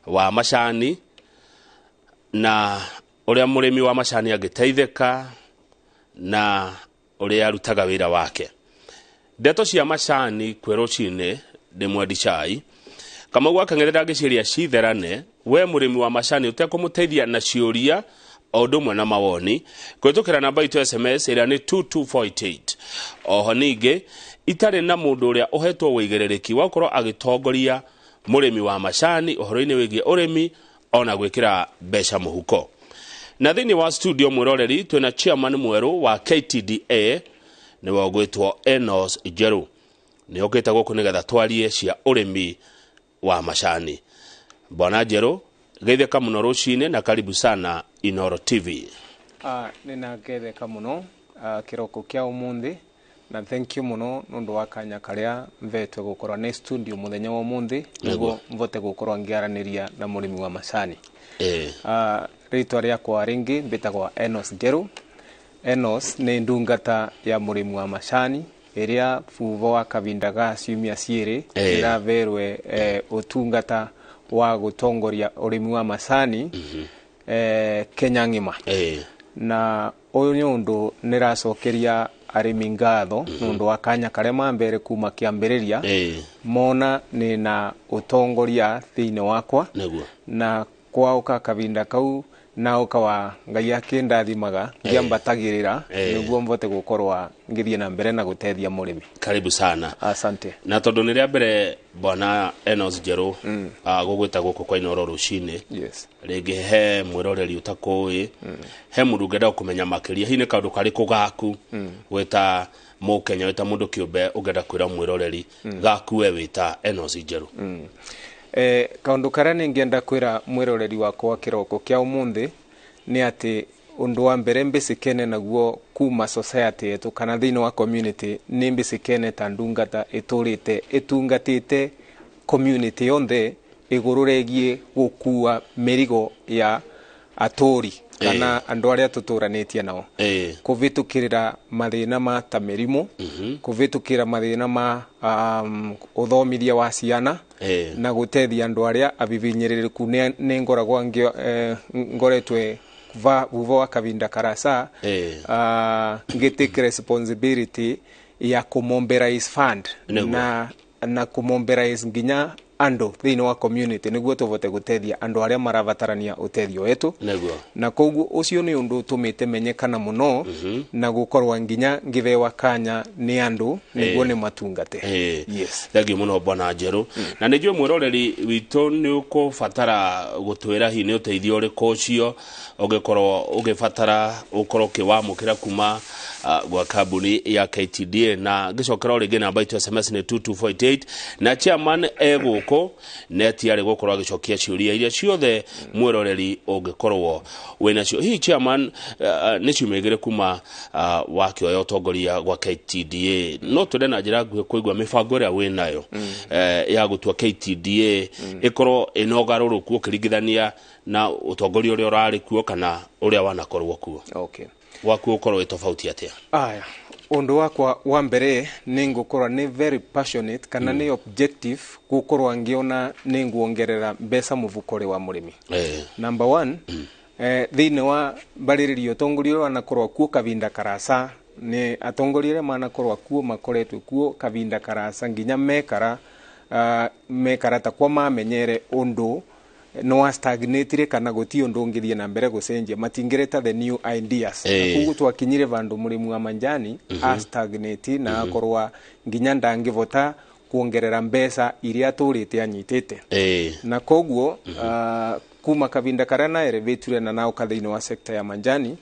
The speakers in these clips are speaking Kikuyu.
Wa macani na ũrĩa mũrĩmi wa macani angĩteithĩka na ũrĩa arutaga wĩra wake. Ndeto cia macani kwĩ rũcinĩ ndĩ mwendi cai Kamau akang'ethera ngĩciria citherane. We mũrĩmi wa macani ũtekũmũteithia na ciũria o ũndũ ũmwe na mawoni kũhĩtũkĩra namba itũ SMS ĩrĩa nĩ 22488. Oho ningĩ itarĩ na mũndũ ũrĩa ũhetwo wĩigĩrĩrĩki wa gũkorwo agĩtongoria mũrĩmi wa macani ũhoro-inĩ wĩgiĩ ũrĩmi ona gwĩkĩra mbeca mũhuko. Na thĩinĩ wa studio, mwĩroreri, twĩna chairman mwerũ wa KTDA, nĩwe ũgwĩtwo Enos Njeru. Nĩ okĩte gũkũ nĩgetha twarie cia ũrĩmi wa macani. Bwana Njeru, geithĩka mũno rũcinĩ na karibu sana Inoro TV. Nĩnangetheka mũno kĩroko kĩa ũmũthĩ na thank you mũno nũndũ wa kanya karĩa mvetwe gũkorwo nĩ studio mũthenya wa ũmũthĩ nĩguo mvote gũkorwo ngĩaranĩria na mũrĩmi wa macani. Rĩtwa rĩakwa rĩngĩ mbĩtagwa Enos Njeru. Enos nĩ ndungata ya mũrĩmi wa macani ĩrĩa bubo wa kavinda ga ciumia 2 ĩraverwe ũtungata wa gũtongoria ũrĩmi wa macani Kenya ng'ima. Na ũyũ nĩ ũndũ nĩracokeria arĩmi ngatho nĩ ũndũ wa kanya karĩa mambere kuma kĩambĩrĩria mona nĩna ũtongoria thĩinĩ wakwa na kwaũka kavinda kau naũka wa Ngai akĩndathimaga ngĩambatagĩrĩra nĩguo mvote gũkorwa ngĩthiĩ na mbere na gũteithia mũrĩmi. Karibu sana. Asante. Na tondũ nĩ rĩa mbere bwana Enos Njeru gũgwĩta gũkũ kwa Inoro rũcinĩ, rĩngĩ he mwĩroreri ũtakũĩ, he mũndũ ũngĩenda kũmenya makĩria, hihi nĩ kaũndũ karĩkũ gaku wĩta mũkenya, wĩta mũndũ kĩũmbe, ũngĩenda kwĩra mwĩroreri gaku we wĩta Enos Njeru? Kaũndũ karĩa nĩngĩenda kwĩra mwĩroreri wakwa kĩroko kĩa ũmũthĩ nĩ atĩ ũndũ wa mbere mbĩcĩkene naguo kuma society yetu kana thĩinĩ wa community nĩ mbĩcĩkene ta ndungata ĩtũrĩte ĩtungatĩte community yonthe igũrũ rĩgiĩ gũkua mĩrigo ya atũri kana andũ arĩa tũtũranĩtie nao kũvĩtũkĩrĩra mathĩna ma ta mĩrimũ, kũvĩtũkĩra mathĩna ma ũthomithia wa ciana na gũteithia andũ arĩa abibinyĩrĩrĩku. Nĩ ngoragwo ngoretwe va vuva wa kavinda karasa ngĩtake responsibility ya kũmobilize fund na kũmobilize nginya andũ thĩinĩ wa community nĩguo tũvote gũteithia andũ arĩa marabatarania ũteithio wetu. Na koguo ũcio nĩ ũndũ ũtũmĩte menyekana mũno na gũkorwo nginya ngĩbewa kanya nĩ andũ nĩguo nĩ matungate. Yes. Thengiũ mũno bwana Njeru. Na nĩ njũĩ mwĩroreri witũ nĩ ũkũbatara gũtwĩra hihi nĩ ũteithio ũrĩkũ ũcio ũngĩkorwo ũgĩbatara ũkorwo ũkĩwamũkĩra kuma gwa kambuni ya KTDA. Na ngĩcokera o rĩngĩ, namba itũ SMS nĩ 22488 na chairman e gũkũ netiarĩ gũkorwo agĩcokia ciũria iria ciothe mwĩroreri ũngĩkorwo wĩnacio. Hihi chairman, nĩ ciumia 2 kuma wakĩoya ũtongoria gwa KTDA, no twende na njĩra nguhĩ kũigua mĩbango ĩrĩa wĩnayo ya gũtua KTDA ĩkorwo ĩna ũgarũrũku ũkĩringithania na ũtongoria ũrĩa ũrarĩ kuo kana ũrĩa wanakorwo kuo. Waku ũkorwo wĩ tofauti atĩa? Aya, ũndũ wakwa wa mbere nĩ ngũkorwo nĩ very passionate kana nĩ objective gũkorwo ngĩona nĩ nguongerera mbeca mũbukore wa mũrĩmi. Number one, thĩinĩ wa mbarĩrĩria ũtongoria ũrĩa wanakorwo kuo kavinda karasa nĩ atongoria arĩa manakorwo kuo makoretwo kuo kavinda karasa nginya mekara mekara ta kwa mamenyere ũndũ no wa stagnatire kana guti undu ũngĩthiĩ na mbere gũcenjia, matingĩreta the new ideas. Koguo twakinyire vandu mũrĩmi wa manjani a stagnate na akorwa nginya ndangĩvota kuongerera mbeca iria atũrĩte anyitĩte. Na koguo kuma kavinda karĩa naereveture na naũka thĩinĩ wa sekta ya manjani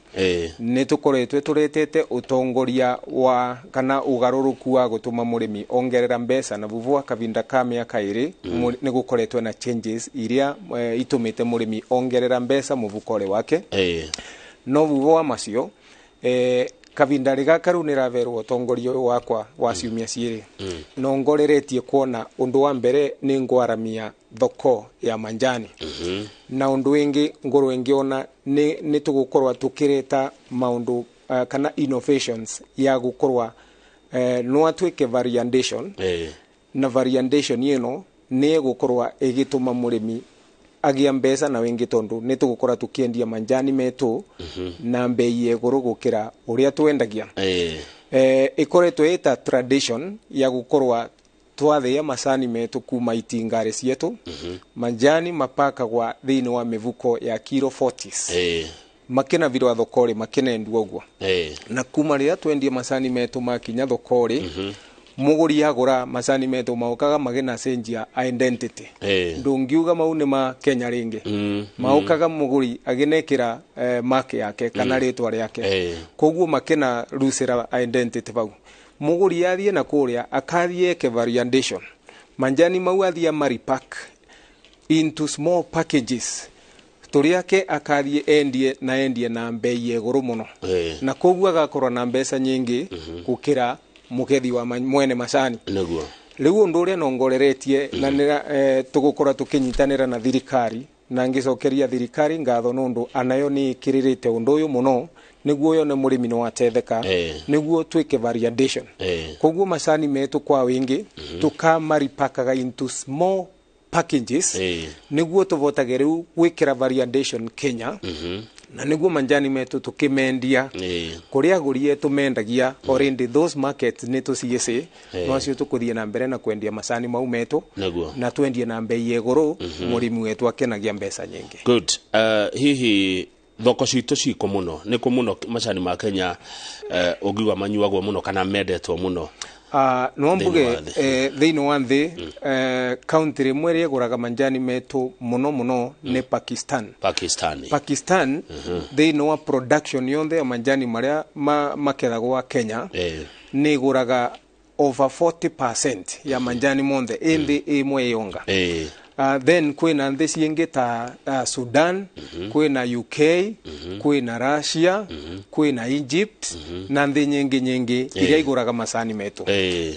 nĩ tũkoretwe tũretete ũtongoria wa kana ũgarũrũku wa gũtũma mũrĩmi ongerera mbeca na vuvu wa kavinda ka mĩaka 2 nĩ gũkoretwe na changes iria itũmĩte mũrĩmi ongerera mbeca mũbukore wake. No vuvu wa macio kavinda rĩgaka rĩu nĩraverwo ũtongoria ũyũ wakwa wa ciumia 2 no ngoreretie kuona ũndũ wa mbere nĩ ngwaramia thoko ya manjani na ũndũ wĩngĩ ngorwo ngĩona nĩ tũgũkorwa tũkĩreta maũndũ kana innovations ya gũkorwa no atuĩke variation na variation ĩno. Nĩ ĩgũkorwo ĩgĩtũma mũrĩmi agĩa mbeca na wingi, tondu nĩ tũgũkorwo tũkĩendia manjani metũ na mbei ya igũrũ gũkĩra ũrĩa twendagia. Ĩkoretwo ĩta tradition ya gũkorwo twathĩa macani metũ kuma itingarĩ cietũ. Manjani mapakagwa thĩinĩ wa mĩbuko ya kilo 40s, makĩna virwa thoko-rĩ, makĩnendwo ũguo. Na kuma rĩrĩa twendie macani metũ makinya thoko-rĩ, mũgũri agũra macani metũ maũkaga magĩna cenjia identity. Ndũngiuga mau nĩ ma Kenya rĩngĩ. Maũkaga mũgũri agĩnekĩra mark yake kana rĩtwa rĩake. Koguo makĩna rucĩra identity bau. Mũgũri athiĩ na kũrĩa akathiĩ eke variation, manjani mau athiĩ amaripack into small packages tũrĩake, akathiĩ endie na endie na mbei ya igũrũ mũno. Na koguo agakorwo na mbeca nyingĩ gũkĩra mũgethi wa mwene macani. Rĩu ũndũ ũrĩa nongoreretie na nĩ tũgũkorwo tũkĩnyitanĩra na thirikari, na ngĩcokeria thirikari ngatho nũndũ anayo nĩ ĩkĩrĩrĩte ũndũ ũyũ mũno nĩguo yone mũrĩmi nĩ watetheka, nĩguo twĩke variation. Koguo macani metũ kwa wingi tũkamaripakaga into small packages, nĩguo tũvotage rĩu gwĩkĩra variation Kenya, na nĩguo manjani metũ tũkĩmendia kũrĩa agũri etũ mendagia already, those markets nĩ tũciĩcĩ. No acio tũkũthiĩ na mbere na kwendia macani mau metũ na twendie na mbei ya igũrũ, mũrĩmi wetũ akenagia mbeca nyingĩ. Good. Hihi thoko citũ cikũ mũno nĩ kũ mũno macani ma Kenya, ũngiuga manyuagwo mũno kana mendetwo mũno? No mbuge Thĩinĩ wa thĩ. Thĩinĩ wa thĩ, country ĩmwe ĩrĩa ĩgũraga manjani metũ mũno mũno nĩ Pakistan. Pakistani. Pakistan, thĩinĩ wa production yonthe ya manjani marĩa makethagwo Kenya, nĩ ĩgũraga over 40% ya manjani monthe ĩ nthĩ ĩmwe yonga. Then kwĩna nthĩ ciĩngĩ ta Sudan, kwĩna UK, kwĩna Russia, kwĩna Egypt na nthĩ nyingĩ nyingĩ iria igũraga macani metũ.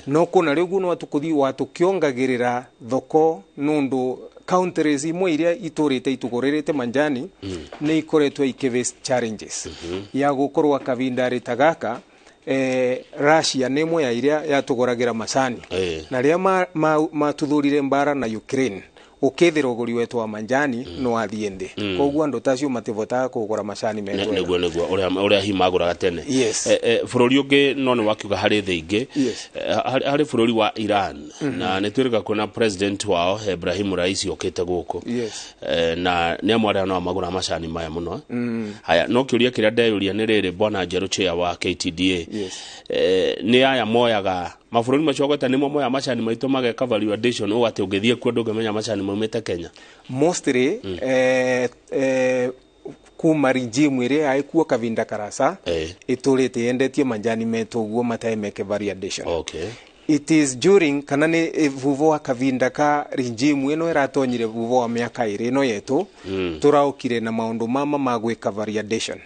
No kũna rĩu no tũkũthiĩ watũkĩongagĩrĩra thoko nũndũ countries imwe iria itũrĩte itũgũrĩrĩte manjani nĩ ikoretwo ikĩ challenges ya gũkorwo kavinda ta gaka. Russia nĩ ĩmwe ya iria yatũgũragĩra macani, na rĩrĩa matuthũrire mbara na Ukraine, ũkĩthĩra ũgũri wetu wa manjani no wathiĩ nthĩ, koguo andũ tacio mativotaga kũgũra macani metũ wega. Nĩguo ũrĩa hihi magũraga tene. Yes. Bũrũri ũngĩ no nĩ wakiuga harĩ thĩ ingĩ, harĩ bũrũri wa Iran, na nĩ twĩrĩga kuona president wao Ibrahim Raisi okĩte gũkũ. Na nĩ amwe arĩa no magũra macani maya mũno. Haya, no kĩũria kĩrĩa ndeyũria nĩ rĩrĩ, bwana Njerũ, chair wa KTDA, nĩ aya moyaga mabũrũri macio gweta nĩmo moyaga macani maitũ mageka value addition ũũ atĩ ũngĩthiĩ kuo ndũngĩmenya macani maumĩte Kenya? Mostly, kuma regime ĩrĩa yaĩkuo kavinda karasa, ĩtũrĩte yendetie manjani metũ ũguo matarĩ value addition. It is during kana nĩ vuvo wa kavinda ka regime ĩno ĩratonyire vuvo wa mĩaka ĩrĩ ĩno yetu, tũraũkire na maũndũ mama ma gwĩka value addition.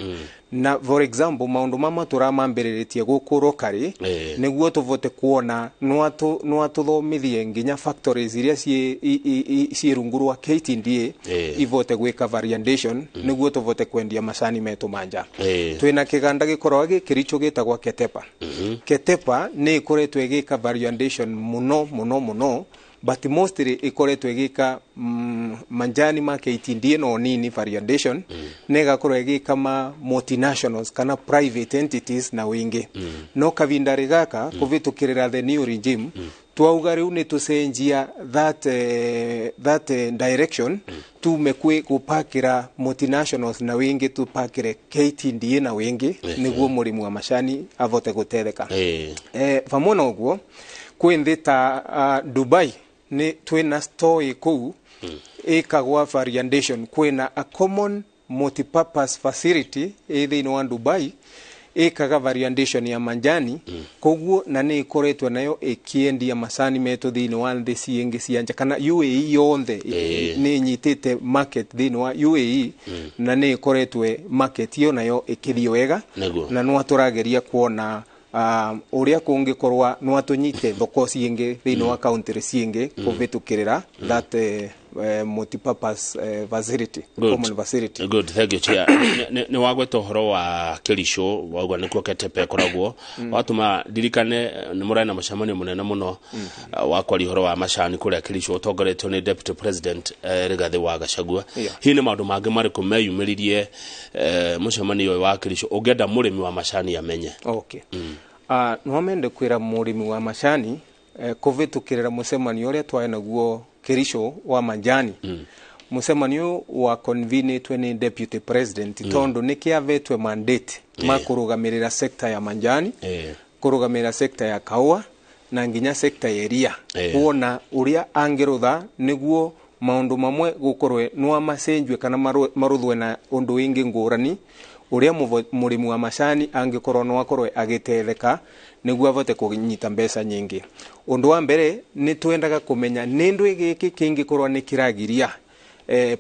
Na for example, maũndũ mama tũramambĩrĩrĩtie gũkũ rokari, nĩguo tũvote kuona no atũthomithie nginya factories iria ciĩ rungu rwa KTDA ivote gwĩka value addition, nĩguo tũvote kwendia macani metũ manja. Twĩna kĩganda gĩkoragwo gĩ Kericho gĩtagwo Ketepa. Ketepa nĩ ĩkoretwo ĩgĩka value addition mũno mũno mũno, but mostly ĩkoretwo ĩgĩka manjani ma KTDA no nini value addition, na ĩgakorwo ĩgĩka ma multinationals kana private entities na wĩingĩ. No kavinda gaka kũvĩtũkĩrĩra the new regime, twauga rĩu nĩ tũcenjia that direction, tume kwĩ gũpakĩra multinationals na wĩingĩ, tũpakĩre KTDA na wĩingĩ, nĩguo mũrĩmi wa macani avote gũtetheka. Vamwe na ũguo, kwĩ nthĩ ta Dubai, nĩ twĩna store kũu ĩkagwa variation. Kwĩna a common multipurpose facility ĩ thĩinĩ wa Dubai ĩkaga variation ya manjani. Koguo na nĩ ĩkoretwo nayo ĩkĩendia macani metũ thĩinĩ wa nthĩ ciĩngĩ cia nja kana UAE yonthe. Nĩ ĩnyitĩte market thĩinĩ wa UAE, na nĩ ĩkoretwo market ĩyo nayo ĩkĩthiĩ wega. Na no tũrageria kuona ũrĩa kũngĩkorwa no atũnyite thoko ciĩngĩ thĩinĩ wa country ciĩngĩ kũvĩtũkĩrĩra that multipurpose facility. Common facility. Good, thank you, Chair. Nĩ wagweta ũhoro wa Kericho, wauga nĩkuo Ketepa ĩkoragwo. Watũma ndirikane nĩ mũrarĩ na mũcemanio mũnene mũno wa kwaria ũhoro wa macani kũrĩa Kericho, ũtongoretio nĩ Deputy President Rigathĩ wa Gachagua. Hihi nĩ maũndũ mangĩ marĩkũ meyumĩririe mũcemanio ũyũ wa Kericho ũngĩenda mũrĩmi wa macani amenye? Okay. No mende kwĩra mũrĩmi wa macani kũvĩtũkĩrĩra mũcemanio ũrĩa twarĩ naguo Kericho wa majani. Mũcemanio wa convenetwe nĩ Deputy President, tondũ nĩ kĩavetwe mandate ma kũrũgamĩrĩra sector ya majani, kũrũgamĩrĩra sector ya kahũa na nginya sector ya iria, kuona ũrĩa angĩrũtha nĩguo maũndũ mamwe gũkorwe no macenjwe kana maruthwe na ũndũ wingĩ ngũrani ũrĩa mũrĩmi wa macani angĩkorwo no akorwe agĩtetheka nĩguo avote kũnyita mbeca nyingĩ. Ũndũ wa mbere nĩ twendaga kũmenya nĩ ndũ gĩkĩ kĩngĩkorwo nĩ kĩragiria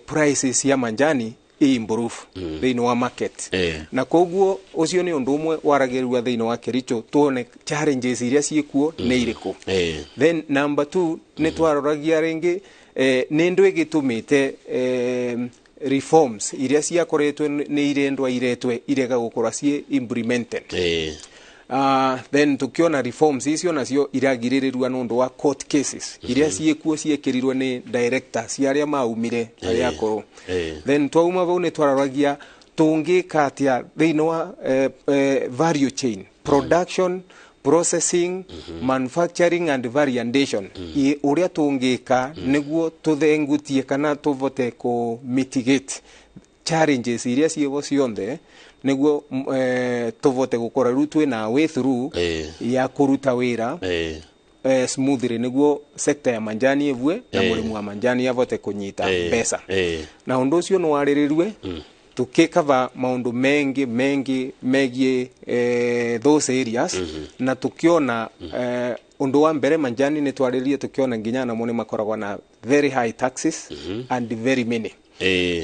prices cia majani improve thĩinĩ wa market. Na koguo ũcio nĩ ũndũ ũmwe waragĩrĩrua thĩinĩ wa Kericho, tuone challenges iria ciĩkuo nĩ irĩkũ. Then number 2 nĩ twaroragia rĩngĩ nĩ ndũ ĩgĩtũmĩte reforms iria ciakoretwo nĩ irendwa iretwe irega gũkorwo ciĩ implemented. Then tukiona reforms icio nacio iragirĩrĩrua nĩ ũndũ wa court cases iria ciĩkuo ciĩkĩrirwo nĩ director cia arĩa maumire arĩa akũrũ. Then twauma vau nĩ twaragia tũngĩka atĩa thĩinĩ wa value chain, production, processing, manufacturing and variation, ũrĩa tũngĩka nĩguo tũthengutie kana tũvote kũ mitigate challenges iria ciĩvo cionthe nĩguo tũvote gũkorwo rĩu twĩna way through ya kũruta wĩra smoothly nĩguo sector ya manjani ĩvue na mũrĩmi wa manjani avote kũnyita mbeca. Na ũndũ ũcio nĩ warĩrĩrue tukikava maundu mengi mengi megie those areas. Na tukiona undu wa mbere manjani ni twaririe tukiona nginya namo ni makoragwo na very high taxes and very many.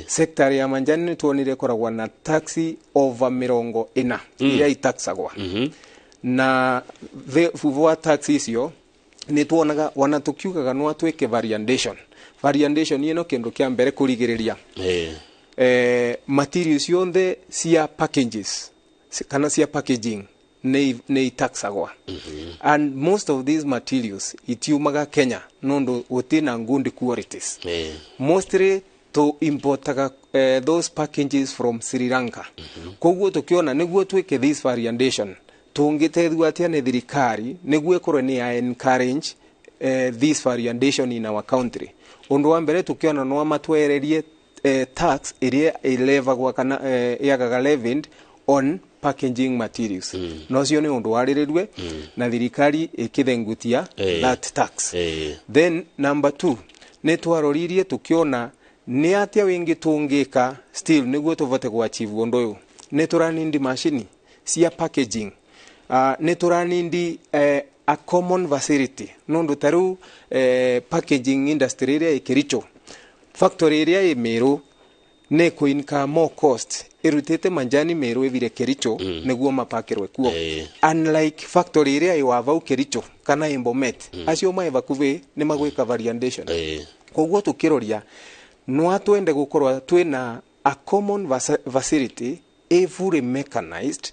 Sector ya manjani ni tuonire koragwo na tax over 40 iria itaxagwa. Na vuvu wa tax icio ni tuonaga wana tukiugaga no twike variation. Variation ino kindu kia mbere kurigiriria materials yonthe cia packages kana cia packaging ni taxagwa. And most of these materials itiumaga Kenya nundu gutina good qualities. Mostly to importaga those packages from Sri Lanka. Koguo tukiona niguo twike this variation tungitethua atia ni thirikari niguo ikorwo ni ya encourage this variation in our country. Undu wa mbere tukiona no matwererie tax iria ilevagwa kana yagaga levied on packaging materials. No cio ni undu waririrwe na thirikari ikithengutia that tax. Then number 2 ni twaroririe tukiona ni atia wingi tungika still niguo tuvote ku achieve undu uyu. Ni turanindi machine cia packaging. Ni turanindi a common facility nundu taru packaging industry iria ikiricho factory iria i Meru ne kuinka more cost irutite manjani Meru ithire Kericho niguo mapakirwe kuo. Unlike factory iria iwa vau Kericho kana Imbomet acio mae vakuvi ni magwika variation. Koguo tukiroria no atwende gukorwa twina a common facility every mechanized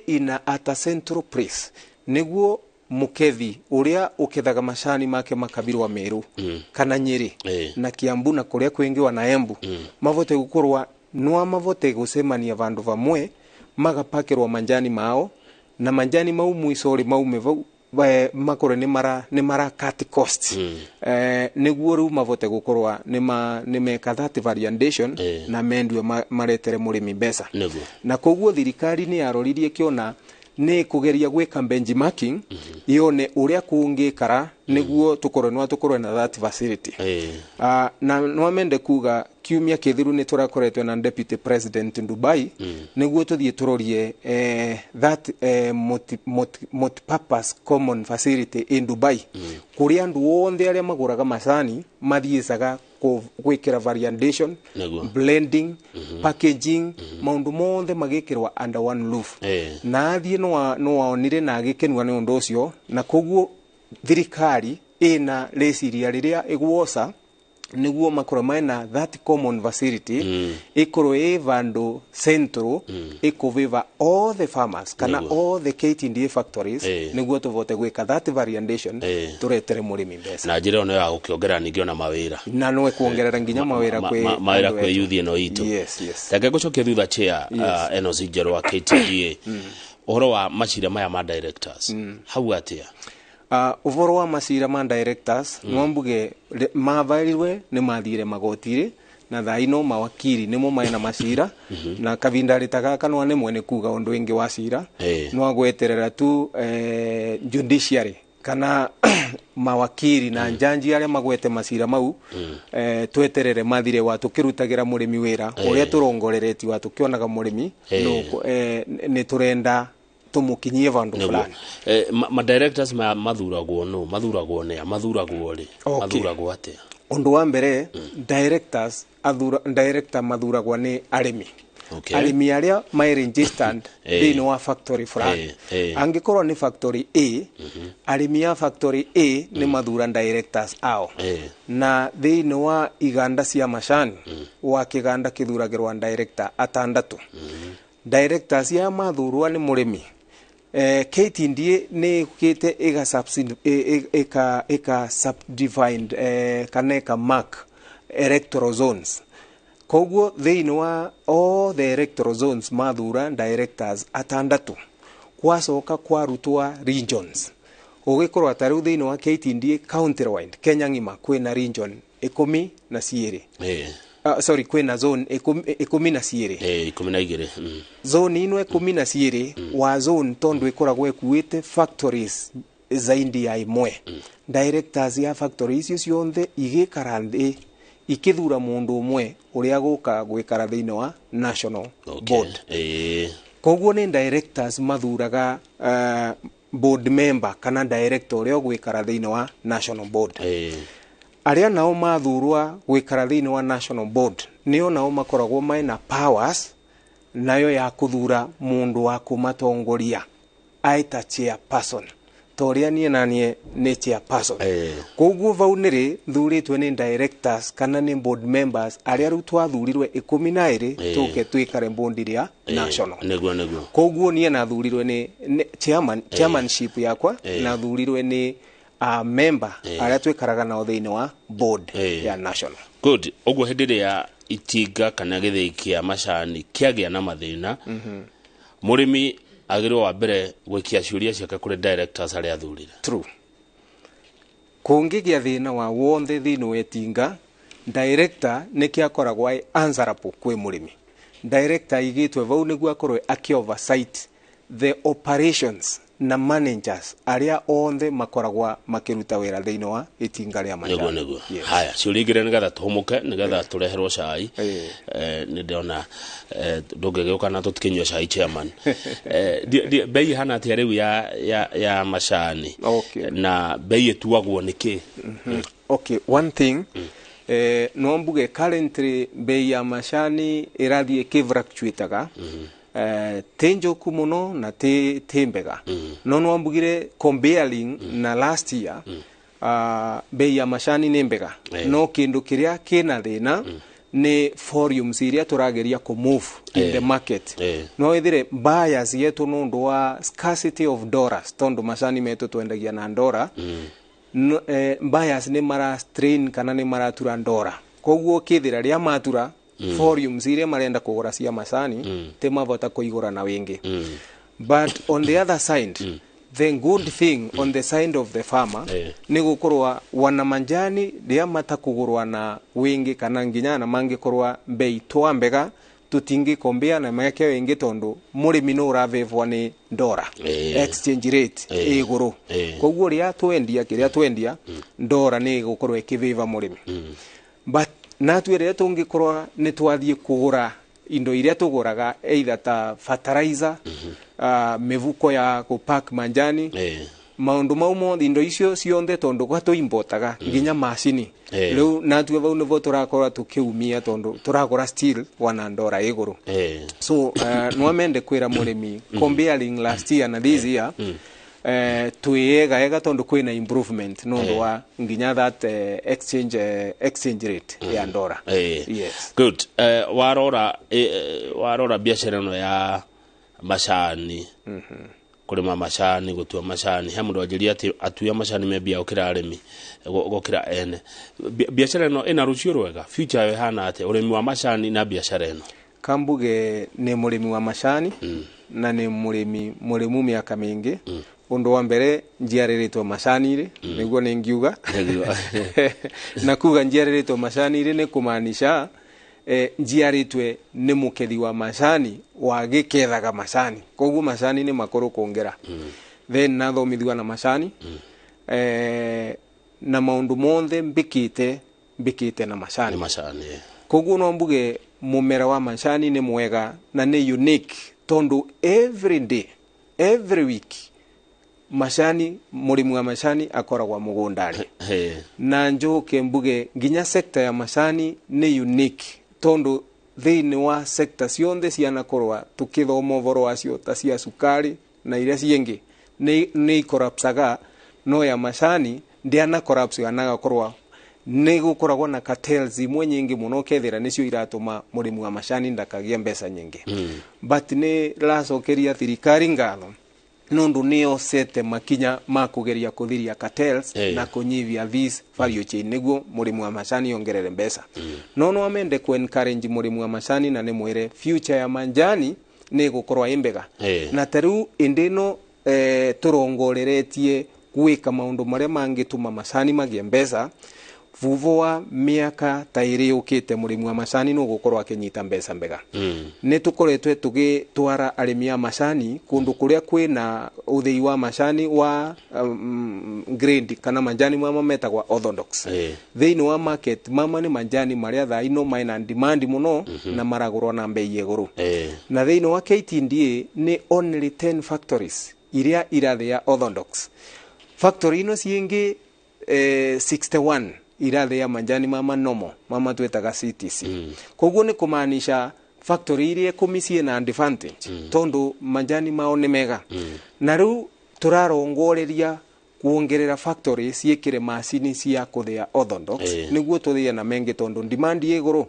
ina at a central place niguo mukethi uria ukethaga macani make makabirwa Meru kana Nyeri na Kiambu na kuria kwingi wa na Embu mavote gukorwa no mavote gucemania vandu vamwe magapakirwa manjani mao na manjani mau mwisori maume vau makore ni mara cut cost niguo riu mavote gukorwa ni meka that variation na mendwe maretere murimi mbeca. Na koguo thirikari ni yaroririe kiona ni kugeria gwika benchmarking yone uria kungikara niguo tukorwe no tukorwe na that facility. Na no mende kuga kiumia kithiru ni turakoretwe na Deputy President in Dubai niguo tuthie turorie that multi-purpose common facility in Dubai kuria andu onthe aria maguraga macani mathiecaga gwikira variation, blending, packaging, maundu monthe magikirwa under one roof. Na athie no waonire na agikenua ni undu ucio na koguo thirikari ina riciria riria iguoca Niguo makorwo mena that common facility, ikorwo ĩ vandu central ikuviva all the farmers kana all the KTDA factories, niguo tuvote gwika that variation, turetere murimi mbeca. Na njĩra ĩyo nĩ ya gũkĩongerera ningĩ ona mawĩra. Na no kuongerera nginya mawĩra kwĩ mawĩra kwĩ youth ĩno itũ. Yes. Reke ngũcokie thutha, chair, NOC njerũ wa KTDA, ũhoro wa macira maya ma directors hau atĩa? Ũhoro wa macira ma directors, no mbuge mavarirwe nĩ mathire magoti-rĩ, na thaa ino mawakiri nĩmo mena macira, na kavinda rita gaka no nemwe nĩ kuga ũndũ ĩngĩ wa cira. No agweterera tu judiciary kana mawakiri na njanji arĩa magwete macira mau, tweterere mathire wa tukirutagira mũrĩmi wĩra ũrĩa tũrongoreretie wa tukionaga mũrĩmi no nĩ tũrenda tumukinyie vandu fulani. Ma directors ma mathuragwo no mathuragwo nĩa, mathuragwo rĩ, mathuragwo atĩa? Undu wa mbere, directors athura, director mathuragwo nĩ arĩmi, arĩmi arĩa mai registered thĩinĩ wa factory fulani. Angĩkorwo nĩ factory A, arĩmi a factory A nĩ mathura directors ao. Na thĩinĩ wa iganda cia macani, wa kĩganda kĩthuragĩrwo director atandatu. Directors ya mathurwa nĩ mũrĩmi, KTDA nĩ ĩkĩte ĩka subdivide kana ĩka mark electoral zones. Koguo thĩinĩ wa all the electoral zones mathura directors atandatu, kwacoka kwarutwa regions, ũgĩkorwo ta rĩu thĩinĩ wa KTDA county wide, Kenya ng'ima, kwĩna region 12. Sorry, kwĩna zone 12. 12. Zone ino 12, wa zone tondu ikoragwo ikuĩte factories zaidi ya imwe, directors ya factory icio cionthe igĩkara nthĩ ikĩthura mũndũ ũmwe ũrĩa gũka gwĩkara thĩinĩ wa national board. Koguo nĩ directors mathuraga board member kana director ũrĩa ũgwĩkara thĩinĩ wa national board. Arĩa nao mathurwa gwĩkara thĩinĩ wa national board nĩo nao makoragwo mena powers nayo ya kuthura mũndũ wa kũmatongoria aita chairperson, ta ũrĩa niĩ na niĩ nĩ chairperson. Koguo vau nĩrĩ thurĩtwe nĩ directors kana nĩ board members arĩa rĩu twathurirwe 12 tũke twĩkare board ĩrĩa national. Nĩguo. Koguo niĩ nathurirwe nĩ chairman, chairmanship yakwa nathurirwe nĩ member arĩa twĩkaraga nao thĩinĩ wa board ya national. Good. Ũguo hĩndĩ ĩrĩa itinga kana gĩthĩi kĩa macani kĩagĩa na mathĩna, mũrĩmi agĩrĩirwo wa mbere gwĩkia ciũria ciake kũrĩ directors arĩa athurire. True. Kũngĩgĩa thĩna wa wonthe thĩinĩ wa itinga, director nĩkĩo akoragwo ai answerable kwĩ mũrĩmi. Director aigĩtwe vau nĩguo akorwo akĩ oversight the operations na managers arĩa othe makoragwo makĩruta wĩra thĩinĩ wa itinga rĩa macani. Nĩguo. Yes. Haya, ciũria igĩrĩ nĩgetha tũhũmũke, nĩgetha tũreherwo cai. Nĩ ndĩrona ndũngĩgĩũka na tũtikĩnyua cai, chairman. Bei ĩhana atĩa rĩu ya macani? Na bei ĩtuagwo nĩkĩ? Okay, one thing, no mbuge currently bei ya macani ĩrathiĩ ĩkĩfluctuataga, ti njũku mũno na ti mbega, no no mbugire comparing na last year, bei ya macani nĩ mbega. No kĩndũ kĩrĩa kĩna thĩna nĩ volumes iria tũrageria kũ move in the market. No ithire buyers yetu nũndũ wa scarcity of dollars, tondu macani metu twendagia na ndora, no, buyers nĩ mara strain kana nĩ maratura ndora, koguo kithira rĩa matura volumes iria marenda kũgũra cia macani ti mavota kũigũra na wingi. But on the other side, the good thing on the side of the farmer nĩ gũkorwo wana manjani rĩa matakũgũrwa na wingi kana nginya na mangĩkorwa bei twa mbega, tutingĩkombea na meke wingi tondu mũrĩmi nĩ ũravĩvwa nĩ ndora, exchange rate ĩ igũrũ. Koguo rĩa twendia kĩrĩa twendia, ndora nĩ ĩgũkorwo ĩkĩvĩva mũrĩmi. But natue rĩrĩa tũngĩkorwo nĩ twathiĩ kũgũra indo iria tũgũraga, either ta fertilizer, mĩbuko ya gũpack manjani, maundu mau mothe, indo icio cionthe, tondu gwa tũimportaga nginya macini, rĩu natue vau nĩvo tũrakorwo tũkĩumia tondu tũragũra still wana ndora igũrũ. So no amende kwĩra mũrĩmi, comparing last year na this year, Twiega ega tondu kwina improvement nundu wa nginya that exchange rate ya ndora. Yes. Good. Warora biashara ĩno ya macani, kũrĩma macani, gũtua macani, he mũndũ anjĩria atĩ atui a macani me mbia gũkĩra arĩmi, gũkĩra ene. Biashara ĩno ĩna rũciũ rwega, future yayo ĩhana atĩa, ũrĩmi wa macani na biashara ĩno? Kambuge nĩ mũrĩmi wa macani na nĩ mũrĩmi mũrĩmu mĩaka mĩingĩ. Ũndũ wa mbere njiarĩrĩtwo macani-rĩ, nĩguo nĩ ngiuga. Na kuga njiarĩrĩtwo macani-rĩ nĩ kũmaanisha njiarĩtwe nĩ mũkethi wa macani wa gĩkethaga macani, koguo macani nĩ makũrũ kũngĩra. Then nathomithua na macani, na maũndũ monthe mbĩkĩte na macani. Nĩ macani. Koguo no mbuge mũmera wa macani nĩ mwega na nĩ unique tondu every day, every week macani, mũrĩmi wa macani akoragwo mũgũnda-rĩ. Na njoke mbuge nginya sector ya macani nĩ unique tondu thĩinĩ wa sector cionthe cianakorwa tukithoma ũhoro wacio ta cia cukari na iria ciĩngĩ nĩ ikorapsaga, no ya macani ndiana collapse anagakorwa nĩ gũkoragwo na cartels imwe nyingĩ mũno kethira nĩcio iratũma mũrĩmi wa macani ndakagie mbeca nyingĩ. But nĩ racokeria thirikari ngatho nundu nĩyo sete makinya ma kugeria kuthiria cartels na kunyivia this value chain niguo mũrĩmi wa macani ongerere mbeca. No amende ku encourage mũrĩmi wa macani na nĩ mwĩre future ya manjani nĩ gũkorwo ĩ mbega. Na tarĩu ĩndĩ ĩno tũrongoreretie gwĩka maũndũ marĩa mangĩtũma macani magĩe mbeca. Vuvo wa mĩaka ta ĩrĩ yũkĩte mũrĩmi wa macani no gũkorwo akĩnyita mbeca mbega. Nĩ tũkoretwe tũgĩtwara arĩmi a macani kũndũ kũrĩa kwĩna ũthĩi wa macani wa grade kana manjani mama metagwa orthodox. Thĩinĩ wa market mama nĩ manjani marĩa thaa ino mena demand mũno na maragũrwo na mbei ya igũrũ. Na thĩinĩ wa KTDA nĩ only 10 factories iria irathĩa orthodox. Factory ino ciĩngĩ 61 irathĩa manjani mama nomo mama twetaga CTC. Koguo nĩ kũmaanisha factory iria ikũmi ciĩna advantage tondu manjani mao nĩ mega. Na rĩu tũrarongoreria kuongerera factory ciĩkĩre macini cia kũthĩa orthodox nĩguo tũthĩe na mengĩ tondu demand ĩ igũrũ.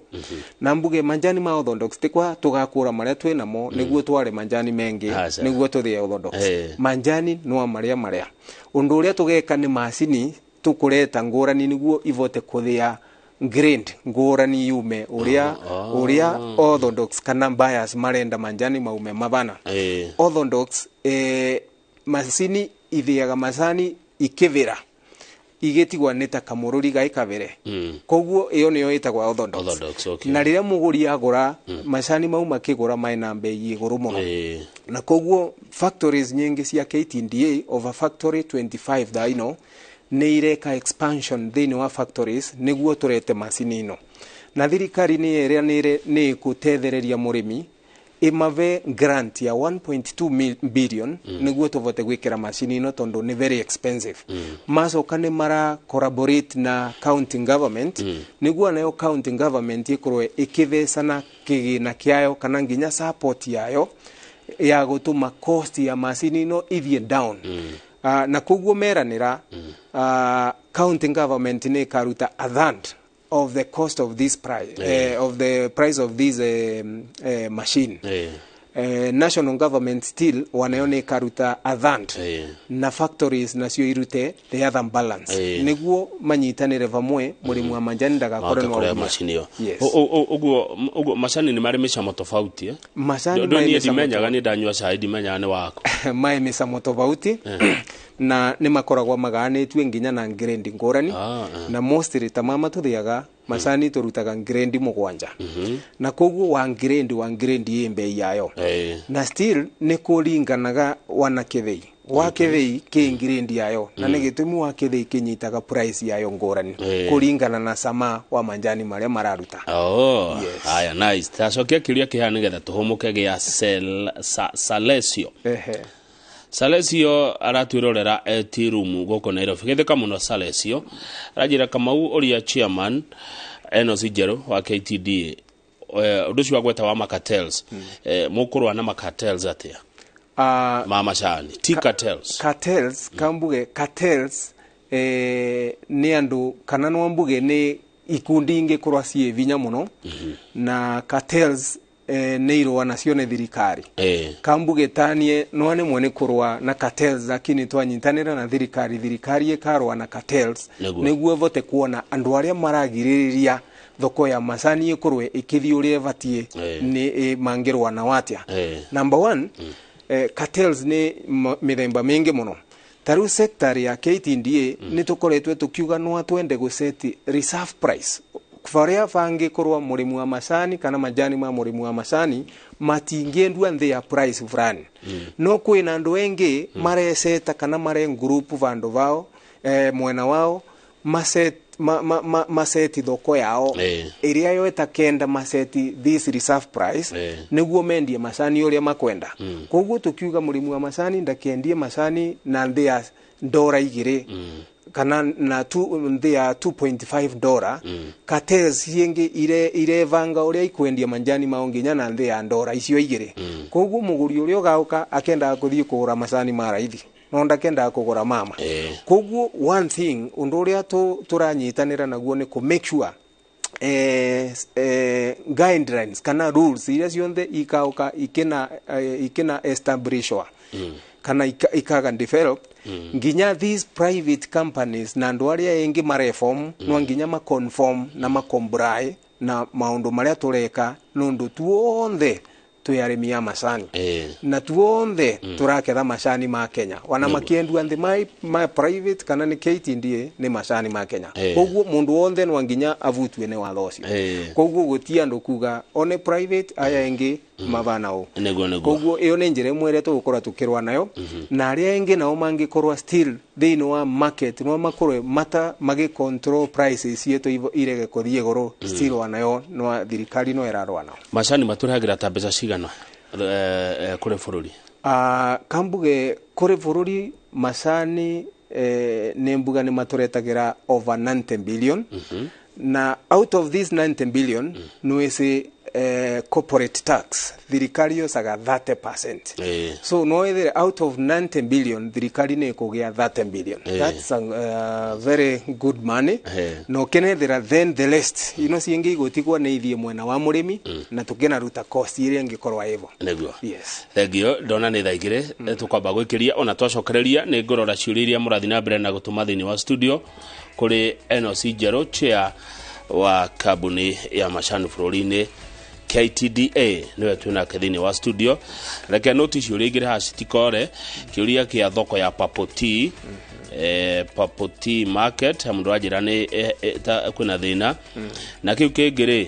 Na mbuge manjani ma orthodox ti kwa tũgakũra marĩa twĩ namo nĩguo tware manjani mengĩ nĩguo tũthĩe orthodox. Manjani no marĩa marĩa ũndũ ũrĩa tũgeka nĩ macini tukureta ngũrani nĩguo ivote kũthĩa grade ngũrani yume ũrĩa ũrĩa orthodox kana bias marenda manjani maume mabana. Orthodox macini ithiaga macani ikivira igĩtigwa nĩ ta kamũrũri ga ikabere. Koguo ĩyo nĩyo ĩtagwa orthodox. Orthodox, okay. Na rĩrĩa mũgũri agũra macani mau makĩgũra mena mbei igũrũ mũno. Na koguo factories nyingĩ cia KTDA over factory 25 thaa ino nĩ ireka expansion thĩinĩ wa factories nĩguo tũrete macini ĩno. Na thirikari nĩ ĩranĩire nĩ ĩgũtethereria mũrĩmi ĩmave grant ya 1.2 billion nĩguo tũvote gwĩkĩra macini ĩno tondũ nĩ very expensive. Macoka nĩ mara collaborate na county government nĩguo nayo county government ĩkorwo ĩkĩthecana kĩgĩna kĩayo kana nginya support yayo ya gũtũma cost ya macini ĩno ithiĩ down. Na koguo meranĩra county government nĩ ĩkaruta a third of the cost of this price, of the price of this machine. National government still wanayo nĩ ĩkaruta a third na factories nacio irute the other balance nĩguo manyitanĩre vamwe mũrĩmi wa manjani ndagakorwo na macini ĩyo. Ũguo macani nĩ marĩ mĩcamo tofauti. Macani marĩ mĩcamo ndimenyaga nĩ ndanyua cai ndimenyaga nĩ wako. Marĩ mĩcamo tofauti na nĩ makoragwo maganĩtue nginya na grade ngũrani. Na mostly ta mama tũthiaga macani tũrutaga grade 7. Na koguo wa grade ĩ mbei yayo. Na still nĩ kũringanaga wana kĩthĩi. Wa kĩthĩi kĩ grade yayo na nĩ gĩtũmi wa kĩthĩi kĩnyitaga price yayo ngũrani kũringana na sama wa manjani marĩa mararuta. Yes. Haya, nice. Tacokia kĩũria kĩhana nĩgetha tũhũmũke gĩa Salesio. Salesio aratwĩrorera eti room gũkũ Nairobi. Gĩthĩka mũno Salesio. Aranjĩra Kamau ũrĩa chairman NOC njerũ wa KTDA. Ũndũ ũcio wa gweta wa macartels. Mũkũrũa na macartels atĩa? Ma macani ti cartels. Cartels, kambuge cartels nĩ andũ kana no mbuge nĩ ikundi ingĩkorwo ciĩ vinya mũno, na cartels nĩ irũa nacio nĩ thirikari. Kambuge tanie no nĩ nĩ kũrũa na cartels, lakini twanyitanĩra na thirikari, thirikari ĩkarũa na cartels nĩguo ĩvote kuona andũ arĩa maragirĩrĩria thoko ya macani ĩkorwe ĩkĩthiĩ ũrĩa ĩbatiĩ nĩ mangĩrũa nao atĩa. Number one, cartels nĩ mĩthemba mĩingĩ mũno. Ta rĩu sector ya KTDA nĩ tũkoretwe tũkiuga no twende gũseti reserve price baria bangĩkorwo mũrĩmi wa macani kana majani ma mũrĩmi wa macani matingĩendua nthĩ ya price fulani. No kwĩna andũ engĩ mareceta kana mare group vandu vao, mwena wao maset maseti thoko yao ĩrĩa yo ĩtakenda maseti this reserve price nĩguo mendie macani ũrĩa makwenda. Koguo tukiuga mũrĩmi wa macani ndakendie macani na nthĩ ya $2 kana na nthĩ ya $2.5. Cartels ciĩngĩ irevanga ũrĩa ikwendia manjani mao nginya na nthĩ ya $icio 2. Koguo mũgũri ũrĩa ũgauka akendaga kũthiĩ kũgũra macani ma raithi no ndakendaga kũgũra mama. Koguo one thing ũndũ ũrĩa tũranyitanĩra naguo nĩ kũ make sure guidelines kana rules iria cionthe ikauka ikina establishwa kana ikaga develop nginya these private companies na andũ arĩa engi mareform no nginya maconform na macomply na maũndũ marĩa tũreka nũndũ tuonthe twĩ arĩmi a macani na tuonthe tũraketha macani ma Kenya wana makiendua nthĩ ma private kana nĩ KTDA nĩ macani ma Kenya. Koguo mũndũ wonthe no nginya avutwe nĩ watho ũcio. Koguo gũti andũ kuga one private aya engĩ mabana ũ. Koguo ĩyo nĩ njĩra ĩmwe ĩrĩa tũgũkorwo tũkĩrũa nayo, na arĩa engĩ nao mangĩkorwo still thĩinĩ wa market no makorwo mata magĩ control prices cietũ irege kũthiĩ igũrũ, still wanayo no thirikari no ĩrarũa nao. Macani matũrehagĩra ta mbeca cigana kũrĩ bũrũri? Kambuge kũrĩ bũrũri macani nĩ mbuga nĩ matũretagĩra over 90 billion. Na out of this 90 billion nwĩci corporate tax thirikari yocaga 30%. So no ĩthĩre out of 90 billion thirikari nĩ ĩkũgĩa 30 billion. That's a very good money. No kenethera then the rest ino ciĩngĩ igũtigwo nĩ ithiĩ mwena wa mũrĩmi na tũkĩnaruta cost iria ĩngĩkorwo ĩvo. Nĩguo. Yes. Thengio, ndona nĩ thaa 2 tũkwamba gwĩkĩria ona twacokereria nĩ ngũrora ciũria iria mũrathiĩ na mbere na gũtũma thĩinĩ wa studio kũrĩ NOC Njerũ, chair wa kambuni ya macani bũrũri-inĩ KTDA niwe twinake thĩinĩ wa studio. Reke noti ciũria igĩrĩ haha citikore. Kĩũria kĩa thoko ya Papoti, Papoti market mũndũ anjĩra nĩ kwĩna thĩna. Na kĩu kĩngĩ rĩ,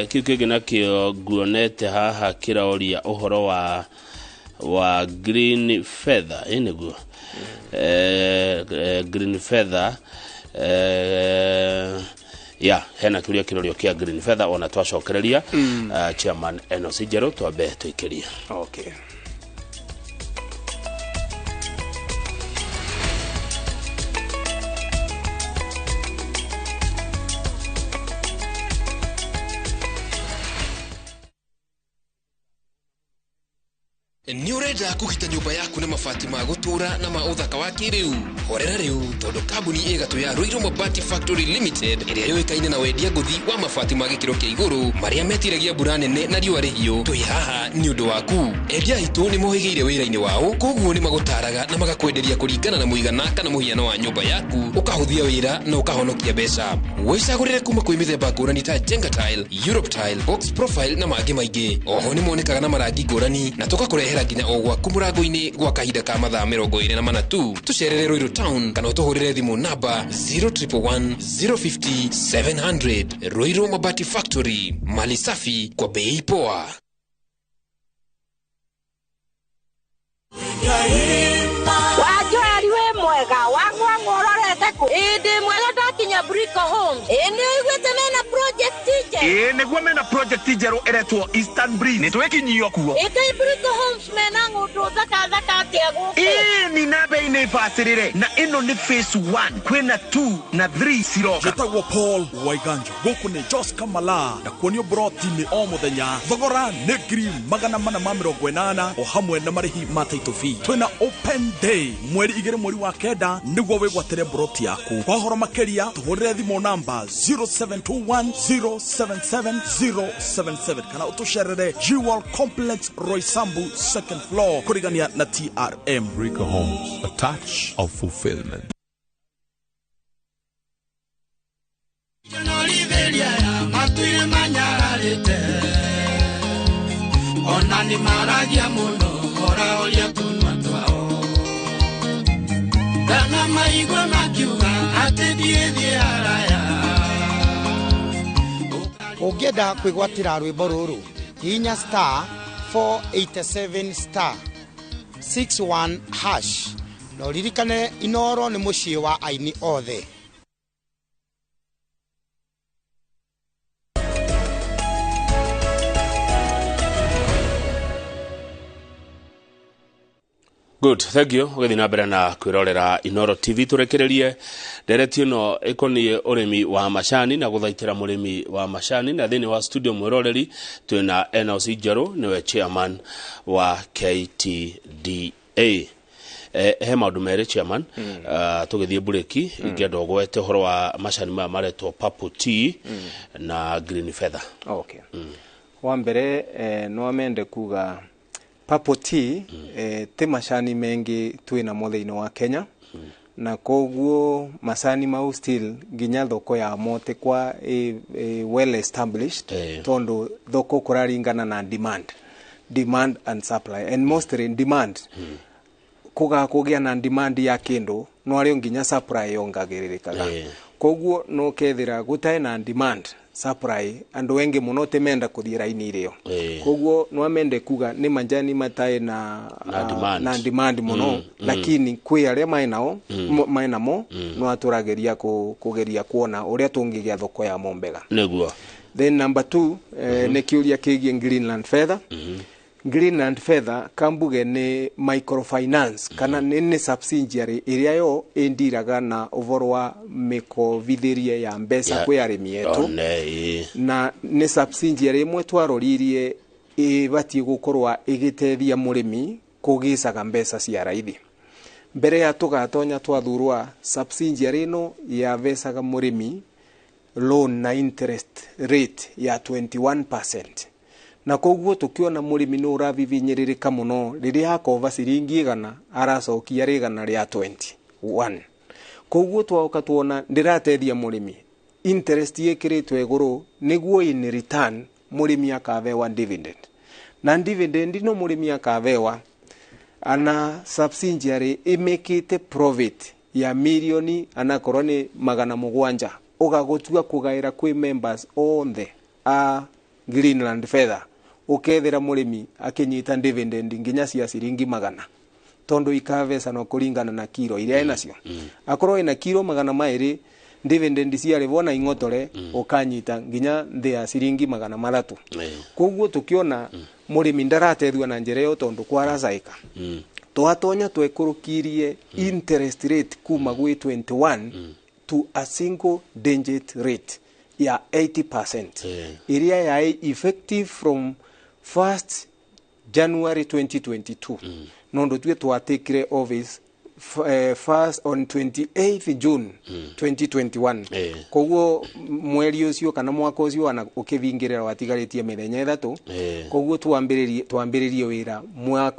kĩu kĩngĩ nakĩo nguonete haha kĩroria ũhoro wa green feather, ĩ nĩguo green feather, ya hena kĩũria kĩrorio kĩa green feather ona twacokereria. Chairman NOC Njerũ twambe twĩkĩrie. Okay. Nĩ ũrenda kũgita nyũmba yaku na mabati ma gũtũũra na ma ũthaka wa kĩrĩu? Horera rĩu tondũ kambuni ĩgatũ ya Ruiru Mabati Factory Limited ĩrĩa yũĩkaine na wendia ngũthi wa mabati ma gĩkĩro kĩa igũrũ marĩa metiragia mbura nene na riũa rĩhiũ, twĩ haha nĩ ũndũ waku. Endia aitũ nĩ mohĩgĩire wĩra-inĩ wao, koguo nĩ magũtaraga na magakwenderia kũringana na mũigana kana mũhiano wa nyũmba yaku, ũkahũthia wĩra na ũkahonokia mbeca. Wĩcagũrĩre kuma kwĩ mĩthemba ngũrani ta Jenga Tile, Europe Tile, Box Profile na mangĩ maingĩ. Oho nĩ monekaga na marangi ngũrani na tũgakũrehera nginya o gwaku mũrango-inĩ gwa kahinda ka mathaa 24 tu. Tũcerere Ruiru Town kana ũtũhũrĩre thimũ namba 0111 050 700. Ruiru Mabati Factory, mali safi kwa bei poa. Wajoari we mwega wang'wang'ororete kũ? Ĩndĩ mwega ndakinya Brico Homes. Ĩ nĩ ũiguĩte mena project Ĩĩ nĩguo mena project njerũ ĩretwo Eastern Breeze. Nĩ twĩkinyio kuo. Ĩkai Brico Homes mena ng'ũndũ thaka thaka atĩa gũkũ? Ĩĩ ni na bei nĩ bacĩrĩre na ĩno nĩ phase 1 kwĩna 2 na 3 ciroka. Njĩtagwo Paul Waiganjo gũkũ nĩ Jos Kamala na kuonio broti-inĩ o mũthenya thogora nĩ 480,000 o hamwe na marĩhi ma title fee. Twĩna open day mweri 2 mweri wa 9 nĩguo wĩgwatĩre broti yaku. Kwa ũhoro makĩria tũhũrĩre thimũ namba 0721077077 kana ũtũcerere Jewel Complex Roysambu second floor kũrigania na TRM. Rico Homes, a touch of fulfillment. Ũngĩenda kwĩgwatĩra rwĩmbo rũrũ hihinya star 487 star 61 hash na ũririkane Inooro nĩ mũciĩ wa aini othe. Good, thank you. Ũgĩthiĩ na mbere na kwĩrorera Inooro TV tũrekererie ndereti ĩno ĩkoniĩ ũrĩmi wa macani na gũthaitĩra mũrĩmi wa macani. Na thĩinĩ wa studio mwĩroreri twĩna Enos Njerũ nĩwe chairman wa KTDA. He maũndũ merĩ chairman, tũgĩthiĩ bureki ingĩenda ũgwete ũhoro wa macani maya maretwo Purple Tea na Green Feather. Okay. Wa mbere no amende kuga Purple Tea ti macani mengi twĩnamo thĩinĩ wa Kenya na koguo macani mau still nginya thoko yamo ti kwa well established tondu thoko kũraringana na demand and supply and mostly demand kũgakũgĩa na demand ya kĩndũ no arĩo nginya supply yongagĩrĩrĩkaga koguo no kethira gũtae na demand supply andu wengi muno ti menda kuthie raini irio koguo no amende kuga ni manjani matae na na demand muno lakini kwi aria mai nao mai namo no aturageria kugeria kuona uria tungigia thoko ya mombega niguo. Then number 2 ni kiuria kigie Greenland Feather. Greenland Feather kambuge ni microfinance kana ni subsidiary iria yo indiraga na ũhoro wa mĩkovithĩrie ya mbeca kwĩ arĩmi etu na nĩ subsidiary ĩmwe twaroririe ĩbatiĩ gũkorwo ĩgĩteithia mũrĩmi kũgĩcaga mbeca cia raithi. Mbere ya tũgatonya twathurwa subsidiary ĩno yabecaga mũrĩmi loan na interest rate ya 21%. Na koguo tukiona mũrĩmi nĩ ũrabibinyĩrĩrĩka mũno rĩrĩa akova ciringi 100 aracokia rĩgana rĩa 21. Koguo twaoka tuona ndĩrateithia mũrĩmi interest yĩkĩrĩtwo igũrũ nĩguo in return mũrĩmi akabewa dividend na dividend no mũrĩmi akabewa ana subsidiary ĩmĩkĩte profit ya milioni anakorwo nĩ 700 ũgagũtua kũgaĩra kwĩ members othe a Greenland Feather ukethira mũrĩmi akinyita dividend nginya cia ciringi 100 tondu ikaveca kuringana na kiro iria enacio akorwo ina kiro 200 dividend ciarĩvwo na ing'otore ukanyita nginya nthi ya ciringi 300. Koguo tukiona mũrĩmi ndaratethua na njĩra ĩyo tondu kwaracaika twatonya twekũrũkirie interest rate kuma gwĩ 21 to a single digit rate ya 80% iria yaĩ effective from 1st January 2022 nondu tue twatekire office first on 28th June 2021 koguo mweri ucio kana mwaka ucio ana ukivingirira watigarĩtie mĩthenya 3 koguo twambĩrĩrie wĩra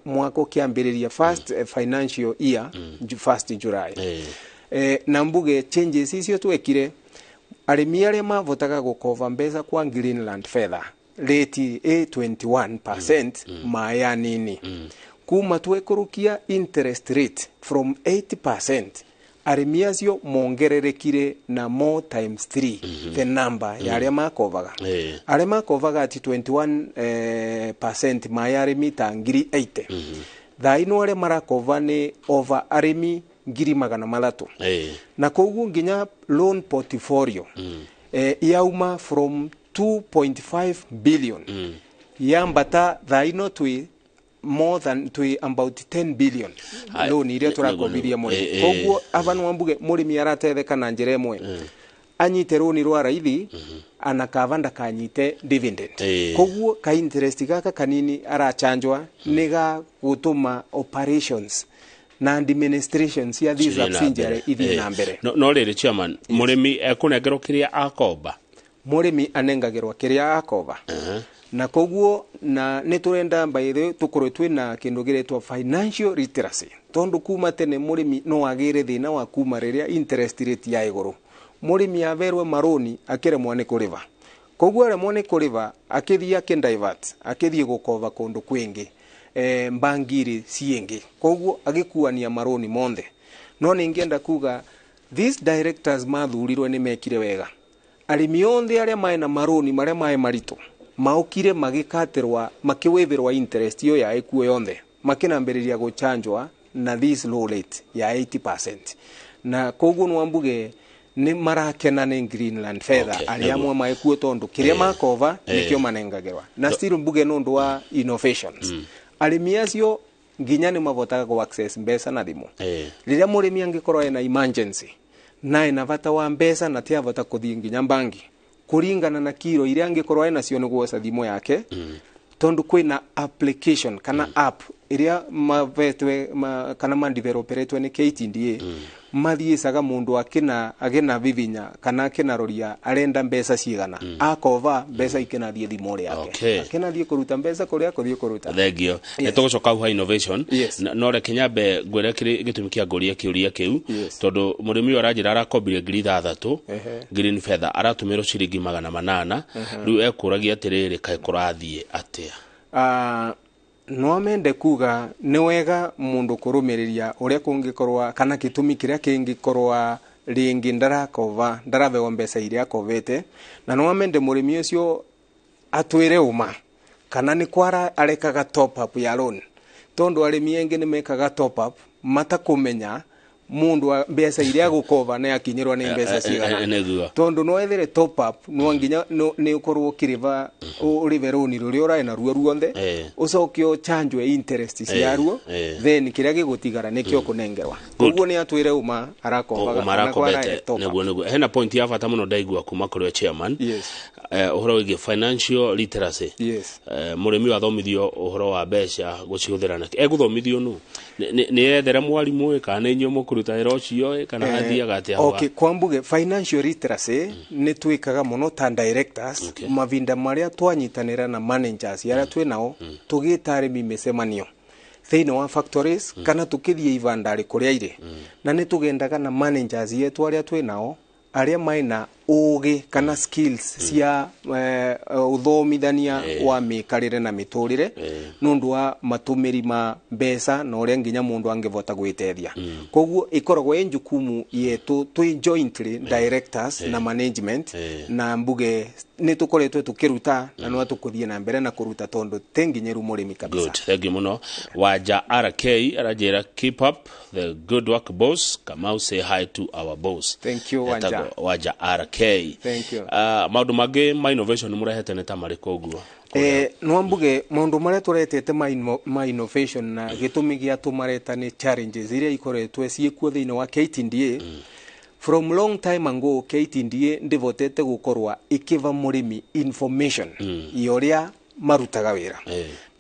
mwaka ũkĩambĩrĩria first financial year 1st July na mbuge changes icio twekire arĩmi arĩa mavotaga gũkova mbeca kwa Greenland Feather rate 21% maya nini kuma twekũrũkia interest rate from 80% arĩmi acio mongererekire na more times 3 the number ya arĩa makovaga arĩa makovaga ati 21% maya arĩmi ta 80,000 thaa ino arĩa marakova nĩ over arĩmi 300,000 na koguo nginya loan portfolio yauma from 2.5 billion yambata thaa ino twi more than twi about 10 billion loan iria turakobirie murimi. Koguo aba no mbuge murimi aratetheka na njira imwe, anyite roni rwa raithi ana kava ndakanyite dividend. Koguo ka interest gaka kanini arachanjwa niga gutuma operations na administrations ya these subsidiary ithi na mbere. No riri chairman, murimi ekunengerwo kiria akomba? Murimi anengagirwa kiria akomba. Na koguo na niturenda mbaithe tukorwe twina kindu giretwa financial literacy, tondu kuma tene murimi no agire thina wa kuma riria interest rate ya iguru, murimi averwe maroni akiremwo ni kuriva. Koguo aremwo ni kuriva akithie akindivert, akithie gukova kundu kwingi, mbangiri ciingi, koguo agikuania maroni monthe. No ningienda kuga these directors mathurirwe ni mekire wega. Arimi onthe aria maena maroni maria mae marito maukire magikatirwa makiwithirwa interest iyo ya ikuo yonthe, makinambiriria guchanjwa na this low rate ya 80%. Na koguo no mbuge ni marakena ni Greenland Feather. Aria amwe maikuo tondu kiria makova nikio manengagirwa. Na still mbuge nundu wa innovations, arimi acio nginya ni mavotaga ku access mbeca na thimu. Riria murimi angikorwo ena emergency na ena bata wa mbeca na tiavota kuthii nginya bangi kuringana na kiro iria angikorwo ena cio niguoca thimu yake, tondu kwina application kana app iria mavetwe kana mandeveloperetwe ni KTDA, mathiecaga mundu akina agina vivinya kana akina roria arenda mbeca cigana, akova mbeca ikinathie thimu yake, akinathie kuruta mbeca kuria kuthie kuruta. Thengio. Nitugucoka hau ha innovation. No reke nyambe ngwire gitumi kia nguria kiuria kiu, tondu murimi uyu aranjira arakombire 6,000 Green Feather aratumirwo ciringi 800, riu ekuragia atiriri kae kurathie atia? No mende kuga ni wega mundu kurumiriria uria kungikorwa kana gitumi kiria kingikorwa ringi ndarakova ndaravewa mbeca iria akovete, na no mende murimi ucio atwire uma kana ni kwara arekaga top up ya loan, tondu arimi engi ni mekaga top up matakumenya mundu mbeca iria gukova na akinyirwa ni mbeca cigana, tondu no ethere top up no nginya ni ukorwo ukiriva urive roni ruria urai na ruo ruonthe, ucoke uchanjwe interest ciaruo, then kiria gigutigara nikio kunengerwa. Koguo ni atwire uma arakovaga kana kwara top up. Niguo hena point ya bata muno ndaigua kuma kuri chairman, uhoro wigie financial literacy. Murimi wathomithio uhoro wa mbeca gucihuthira na eguthomithio nu ni ethere mwarimu kana ni inyuĩ mũkũruta wĩra ũcio kana hathiaga atĩa? Okay, kwa mbuge financial literacy ni twikaga muno ta directors, mavinda maria twanyitanira na managers aria twi nao tugita arimi micemanio thiini wa factories kana tukithie ivandari kuria iri, na ni tugendaga na managers yetu aria twi nao aria maina ugi kana skills cia uthomithania wa mikarire na miturire nundu wa matumiri ma mbeca na uria nginya mundu angivota gwitethia. Koguo ikoragwo i njukumu yetu twi jointly directors na management, na mbuge ni tukoretwe tukiruta na no tukuthie na mbere na kuruta tondu tenginyeru murimi kabisa. Good, thank you muno. Wanja RK arajira keep up the good work boss. Kamau say hi to our boss. Thank you Wanja. Wanja RK. Thank you. Maundu mangi ma innovation murehete ni ta mariko uguo? No mbuge maundu maria turetete ma innovation na gitumi gia tumareta ni challenges iria ikoretwe ciikuo thiini wa KTDA. From long time ago KTDA ndivotete gukorwa ikiva murimi information yoria marutaga wira,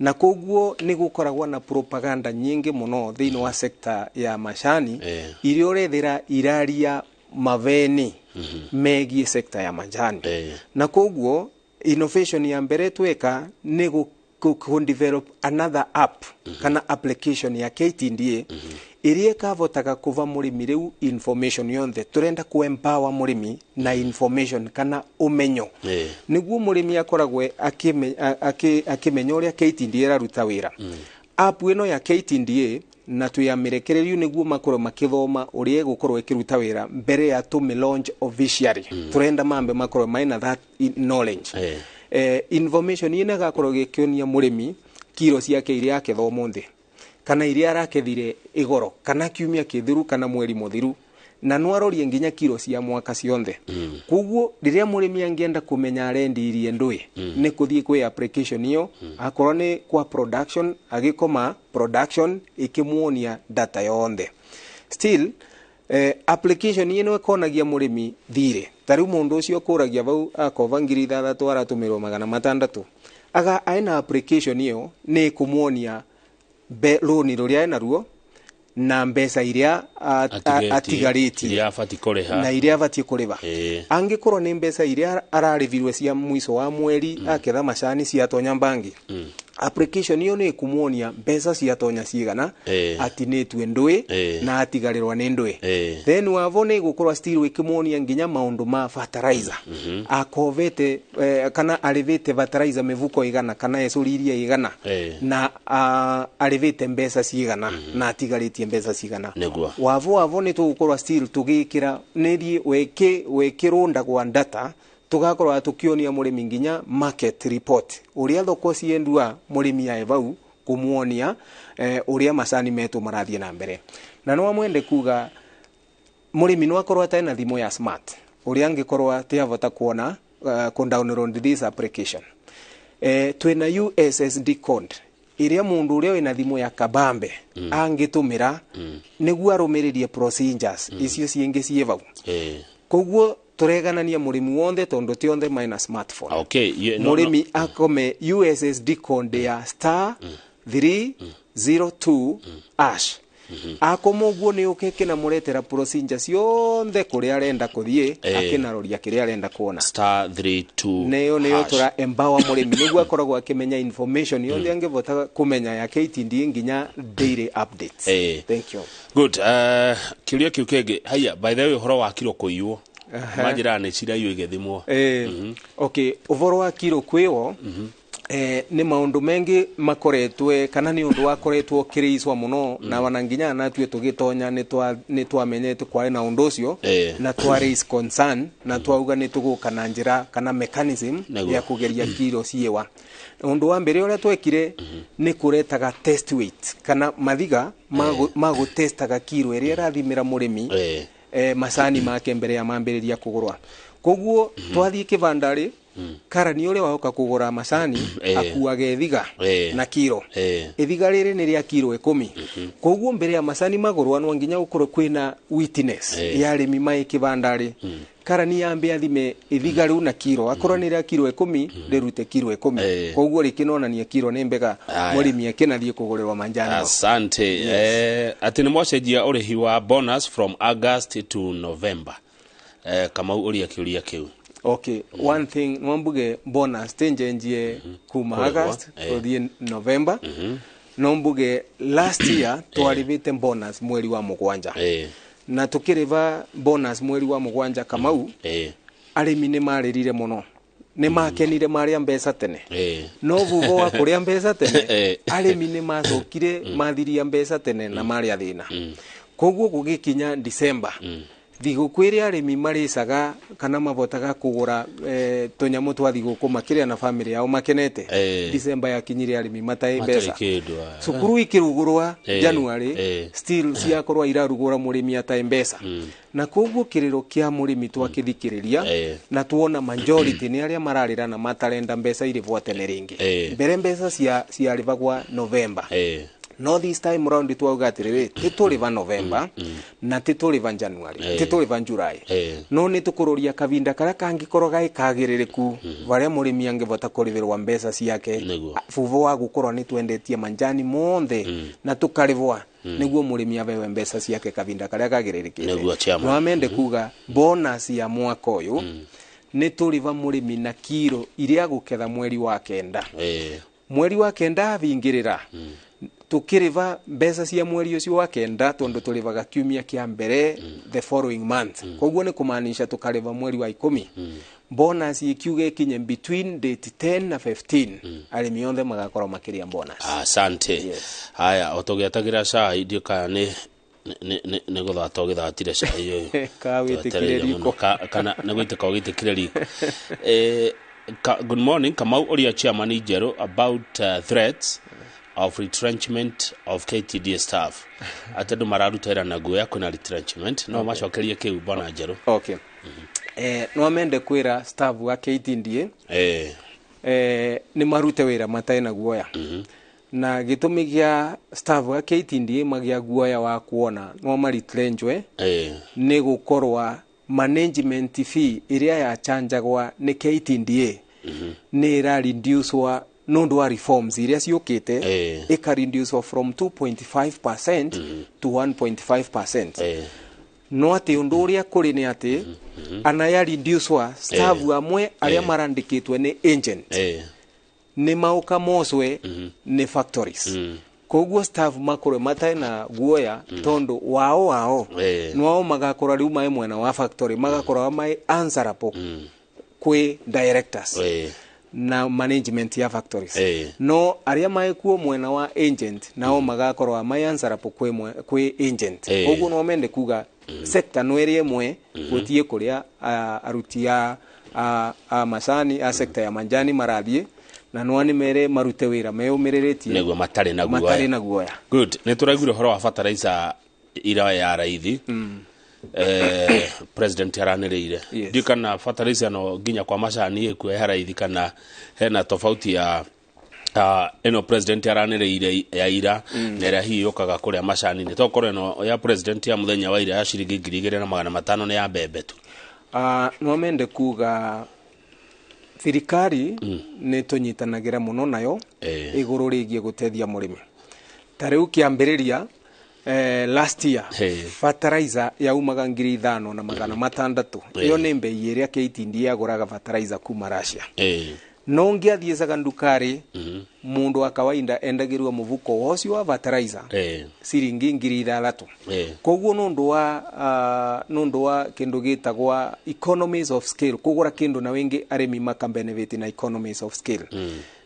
na koguo ni gukoragwo na propaganda nyingi muno thiini wa sector ya macani, iria urethira iraria maveni megie sector ya majani. Na koguo innovation ya mbere tweka ni ku develop another app kana application ya KTDA iria ikavotaga kuva murimi riu information yonthe. Turenda ku empower murimi na information kana umenyo, niguo murimi akoragwe akimenya uria KTDA iraruta wira. App ino ya KTDA na tuyamirekererio niguo makorwo makithoma uria igukorwo ikiruta wira mbere ya tumi launch officially. Turenda mambe makorwo maina that knowledge. Information ina gakorwo gikionia murimi kiro ciake iria akethoma nthi kana iria arakethire igoro kana kiumia kithiru kana mweri muthiru, Na nwarorie nginya kiro cia mwaka cionthe. Koguo riria murimi angienda kumenya arendirie ndui, ni kuthie kwi application iyo, akorwo ni kwa production, agikoma production ikimuonia data yonthe. Still application ino ikonagia murimi thire. Ta riu mundu ucio kuragia vau akova 6,000 aratumirwo 600, aga aina application iyo ni kumuonia roni ruria ena ruo na mbeca iria atigarĩtie iria abatiĩ kũrĩha na iria abatiĩ kũrĩha. Angĩkorwo nĩ mbeca iria ararĩbirwe cia mwico wa mweri aketha macani ciatonya bangi, application iyo nĩ ĩkũmuonia mbeca ciatonya cigana, atinĩtue ndũĩ na atigarĩrwa nĩ ndũĩ. Then wavo nĩ ĩgũkorwo still ĩkĩmuonia nginya maũndũ ma fertilizer, akovete kana arĩvĩte fertilizer mĩbuko igana kana ecũririe igana, na arĩvĩte mbeca cigana na atigarĩtie mbeca cigana. Wavo nĩ tũgũkorwo still tũgĩkĩra nĩthiĩ wĩkĩrũndagwa data, tugakorwo tukionia mũrĩmi nginya market report uria thoko ciendua, mũrĩmi ae vau kumuonia uria macani metu marathiĩ na mbere. Na no amwende kuga mũrĩmi no akorwo atarĩ na thimũ ya smart uria angikorwo atiavota kuona ku download this application. Twina USSD code iria mundu uria wina thimu ya kabambe angitumira niguo arumiririe procedures icio ciingi ciĩ vau. Koguo tureganania murimi wonthe tondu ti onthe maina smartphone. Okay, no, murimi akome USSD code ya star 302 hash. Akoma uguo ni uke kina muretera procedure cionthe kuria arenda kuthie, akinaroria kiria arenda kuona. Star 32 neyo neyo tura empower murimi niguo akoragwo akimenya information yonthe angivota kumenya ya KTD nginya daily updates. Thank you. Good. Kiuria kiu kingi haya, by the way, uhoro wa kiro kuiywo manjira ni ciraiywo igethimwo. Okay, uhoro wa kiro kwiwo ni maundu mengi makoretwe kana ni undu wakoretwo kireicwa muno, na wana nginya natue tugitonya ni twamenyete kwari na undu ucio, na twa raise concern na twauga ni tuguka na njira kana mechanism ya kugeria kiro ciewa. Undu wa mbere uria twekire ni kuretaga test weight kana mathiga magutestaga kiro iria irathimira murimi macani make mbere ya mambiriria kugurwa. Koguo twathie kivandari, karani uria waoka kugura macani akuaga ithiga na kiro. Ithiga riri ni ria kiro 10. Koguo mbere ya macani magurwa no nginya gukorwo kwina witness ya arimi mai kivandari. Karani yambe athime ithiga riu na kiro, akorwo ni ria kiro 10 rirute kiro 10. Koguo rikinonania kiro ni mbega murimi akinathie kugurirwa manjani. Asante. Yes. Ati ni mwacenjia urihi wa bonus from August to November. Kamau uria kiuria kiu. Okay, one thing nwambuge bonus tenjenjie kuma August kuthie November. Nombuge last year twarivite bonus mweri wa mugwanja. Na tukiriva bonus mweri wa mugwanja Kamau, arimi ni maririre muno, ni makenire maria mbeca tene. No vuvo wa kuria mbeca tene, arimi ni macokire mathiria mbeca tene na maria thina. Koguo gugikinya December, thiguku iria arimi maricaga kana mavotaga kugura tunyamu twa thiguku makiria na family yao makenete, December yakinyire arimi matai mbeca. Cukuru ikirugurwa January, still ciakorwa irarugura murimi atai mbeca. Na koguo kiriro kia murimi twakithikiriria na tuona majority ni aria mararira na matarenda mbeca irivwa tene ringi. Mbere mbeca ciarivagwa November. No this time round twauga atiriri tituriva November na tituriva January, tituriva July. No ni tukuroria kavinda karia kangikorwo gai kagiririku varia murimi angivota kurivirwa mbeca ciake fuvo wa gukorwo ni twendetie manjani monthe na tukarivwa niguo murimi abewe mbeca ciake kavinda karia kagiririkite. No amende kuga bonus ya mwaka uyu ni turiva murimi na kiro iria guketha mweri wa kenda. Mweri wa kenda vingirira tukiriva mbeca cia mweri ucio wa kenda tondu turivaga kiumia kia mbere the following month. Koguo ni kumaanisha tukariva mweri wa 10. Bonus ikiuge ikinye between date 10 na 15. Arimi onthe magakorwo makiria bonus. Asante. Yes. Haya, otogiatagira cai ndio kana ni guthata ugithatire cai uyu. Ka witikire riko. Kana ni gwitika ugitikire riko. Good morning Kamau, uria chairman Njeru about threats. of retrenchment of KTDA staff. Atĩ andũ mararuta wĩra na guoya kwĩna retrenchment no macokerie kĩu bwana Njerũ. Okay. No mende kwĩra staff wa KTDA nĩ marute wĩra matarĩ na guoya. Na gĩtũmi gĩa staff wa KTDA magĩa guoya wa kuona no maretrenchwe nĩ gũkorwa management fee ĩrĩa yachanjagwa nĩ KTDA nĩ ĩrareducwa nũndũ wa reforms iria ciũkĩte, ĩkareducwa from 2.5% to 1.5%. No atĩ ũndũ ũrĩa kũrĩ nĩ atĩ ana yareducwa staff amwe arĩa marandĩkĩtwe nĩ agent nĩ maũka mocwe nĩ factories. Koguo staff makorwe matarĩ na guoya tondũ wao nwao magakorwo rĩu mae mwena wa factory, magakorwo mae answerable kwĩ directors na management ya factories. No arĩa maekuo mwena wa agent nao magakorwo mae answerable kwĩ agent. Koguo no mende kuga sector no ĩrĩa ĩmwe gũtiĩ kũrĩa aruti a macani a sector ya manjani marathiĩ, na no nĩ mere marute wĩra meyũmĩrĩrĩtie nĩguo matarĩ na guoya. Matarĩ na guoya. Good. Nĩ tũraiguire ũhoro wa fertilizer ira ya raithi. President aranĩrĩire. Yes. Ndiũ kana fertilizer no nginya kwa macani ĩkuo ya raithi kana hena tofauti ya ĩno president aranĩrĩire ya ira na ĩrĩa hihi yũkaga kũrĩa macani-inĩ. Tokorwo ĩno ya president ya mũthenya wa ira ya ciringi 2500 nĩ ya mbembe tu. No mende kuga thirikari nĩ tũnyitanagĩra mũno nayo igũrũ rĩgiĩ gũteithia mũrĩmi. Ta rĩu kĩambĩrĩria last year fertilizer yaumaga 5600. Ĩyo nĩ mbei ĩrĩa KTDA yagũraga fertilizer kuma Russia. No ngĩathiĩcaga ndukarĩ mũndũ wa kawaida endagĩrwo mũbuko ũcio wa fertilizer ciringi 6000. Koguo nũndũ wa kĩndũ gĩtagwa economies of scale, kũgũra kĩndũ na wĩngĩ arĩmi makabenefit na economies of scale.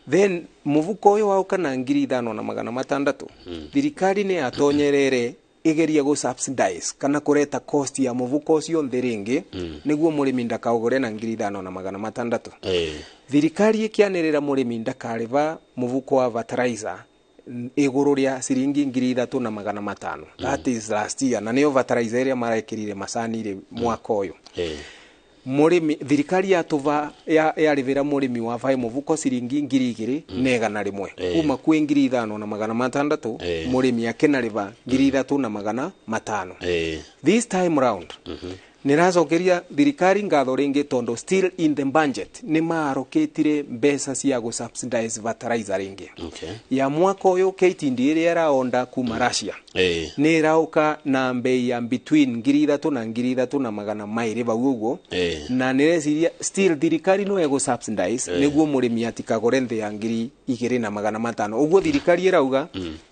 Then mũbuko ũyũ waũka na 5600, thirikari nĩ yatonyerere igeria gũ subsidize kana kũreta cost ya mũbuko ũcio nthĩ rĩngĩ nĩguo mũrĩmi ndakaũgũre na 5600. Thirikari ĩkĩanĩrĩra mũrĩmi ndakarĩba mũbuko wa fertilizer igũrũ rĩa ciringi 3500. That is last year, na nĩyo fertilizer ĩrĩa marekĩrire macani-rĩ mwaka ũyũ. Mũrĩmi thirikari yatũva yarĩvĩra mũrĩmi wa vae mũbuko ciringi 2100. Kuma kwĩ 5600 mũrĩmi akenarĩva 3500. This time round nĩracokeria thirikari ngatho rĩngĩ tondũ still in the budget nĩ maarokĩtire mbeca cia gũ subsidize fertilizer rĩngĩ. Ya mwaka ũyũ KTDA ĩrĩa ĩraonda kuma Russia nĩ ĩraũka na mbei ya between 3000 na 3200 bau ũguo. Na nĩreciria still thirikari no ĩgũ subsidize nĩguo mũrĩmi atikagũre nthĩ ya 2500. Ũguo thirikari ĩrauga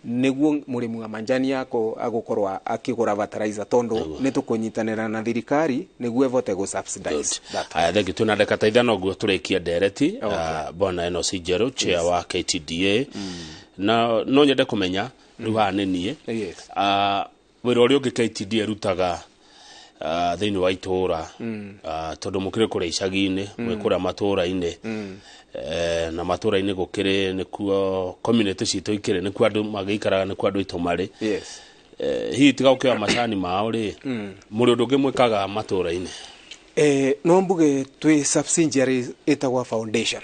nĩguo mũrĩmi wa manjani agũkorwo akĩgũra fertilizer tondũ nĩ tũkũnyitanĩra na thirikari nĩguo ĩvote gũ subsidize that. Aya, thengi twĩna ndagĩka ta ithano ũguo tũrĩkie ndereti. Bwana Enos Njerũ, chair wa KTDA, na no nyende kũmenya rĩu haha nĩ niĩ wĩra ũrĩa ũngĩ KTDA ĩrutaga thĩinĩ wa itũũra, tondũ mũkĩrĩ kũrĩa icagi-inĩ, mwĩ kũrĩa matũũra-inĩ, na matũũra-inĩ gũkĩrĩ nĩkuo community citũ ikĩrĩ, nĩkuo andũ magĩikaraga, nĩkuo andũ aitũ marĩ. Hihi tiga gũkĩoya macani mao rĩ, mũrĩ ũndũ ũngĩ mwĩkaga matũũra-inĩ? No mbuge twĩ subsidiary ĩtagwa foundation.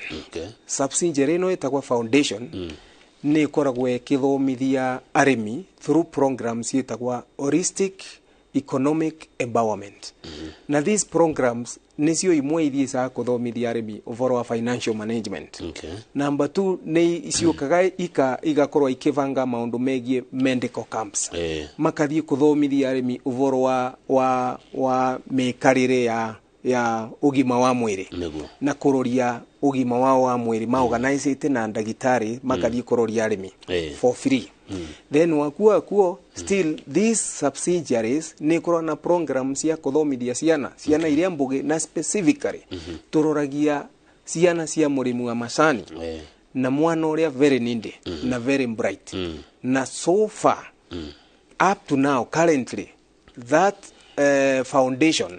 Subsidiary ĩno ĩtagwa foundation nĩ ĩkoragwo ĩkĩthomithia arĩmi through programs ĩtagwa holistic economic empowerment. Na these programs nĩcio imwe ithiĩcaga kũthomithia arĩmi ũhoro wa financial management. Number 2 nĩ ciũkaga igakorwo ikĩbanga maũndũ megiĩ medical camps. Makathiĩ kũthomithia arĩmi ũhoro wa mĩikarĩre ya ũgima wa mwĩrĩ na kũroria ũgima wao wa mwĩrĩ, maorganizĩte na ndagĩtarĩ makathiĩ kũroria arĩmi for free. Then wakuo akuo still these subsidiaries nĩ ikoragwo na program cia kũthomithia ciana iria mbũgĩ, na specifically tũroragia ciana cia mũrĩmi wa macani na mwana ũrĩa very needy na very bright. Na so far up to now currently that foundation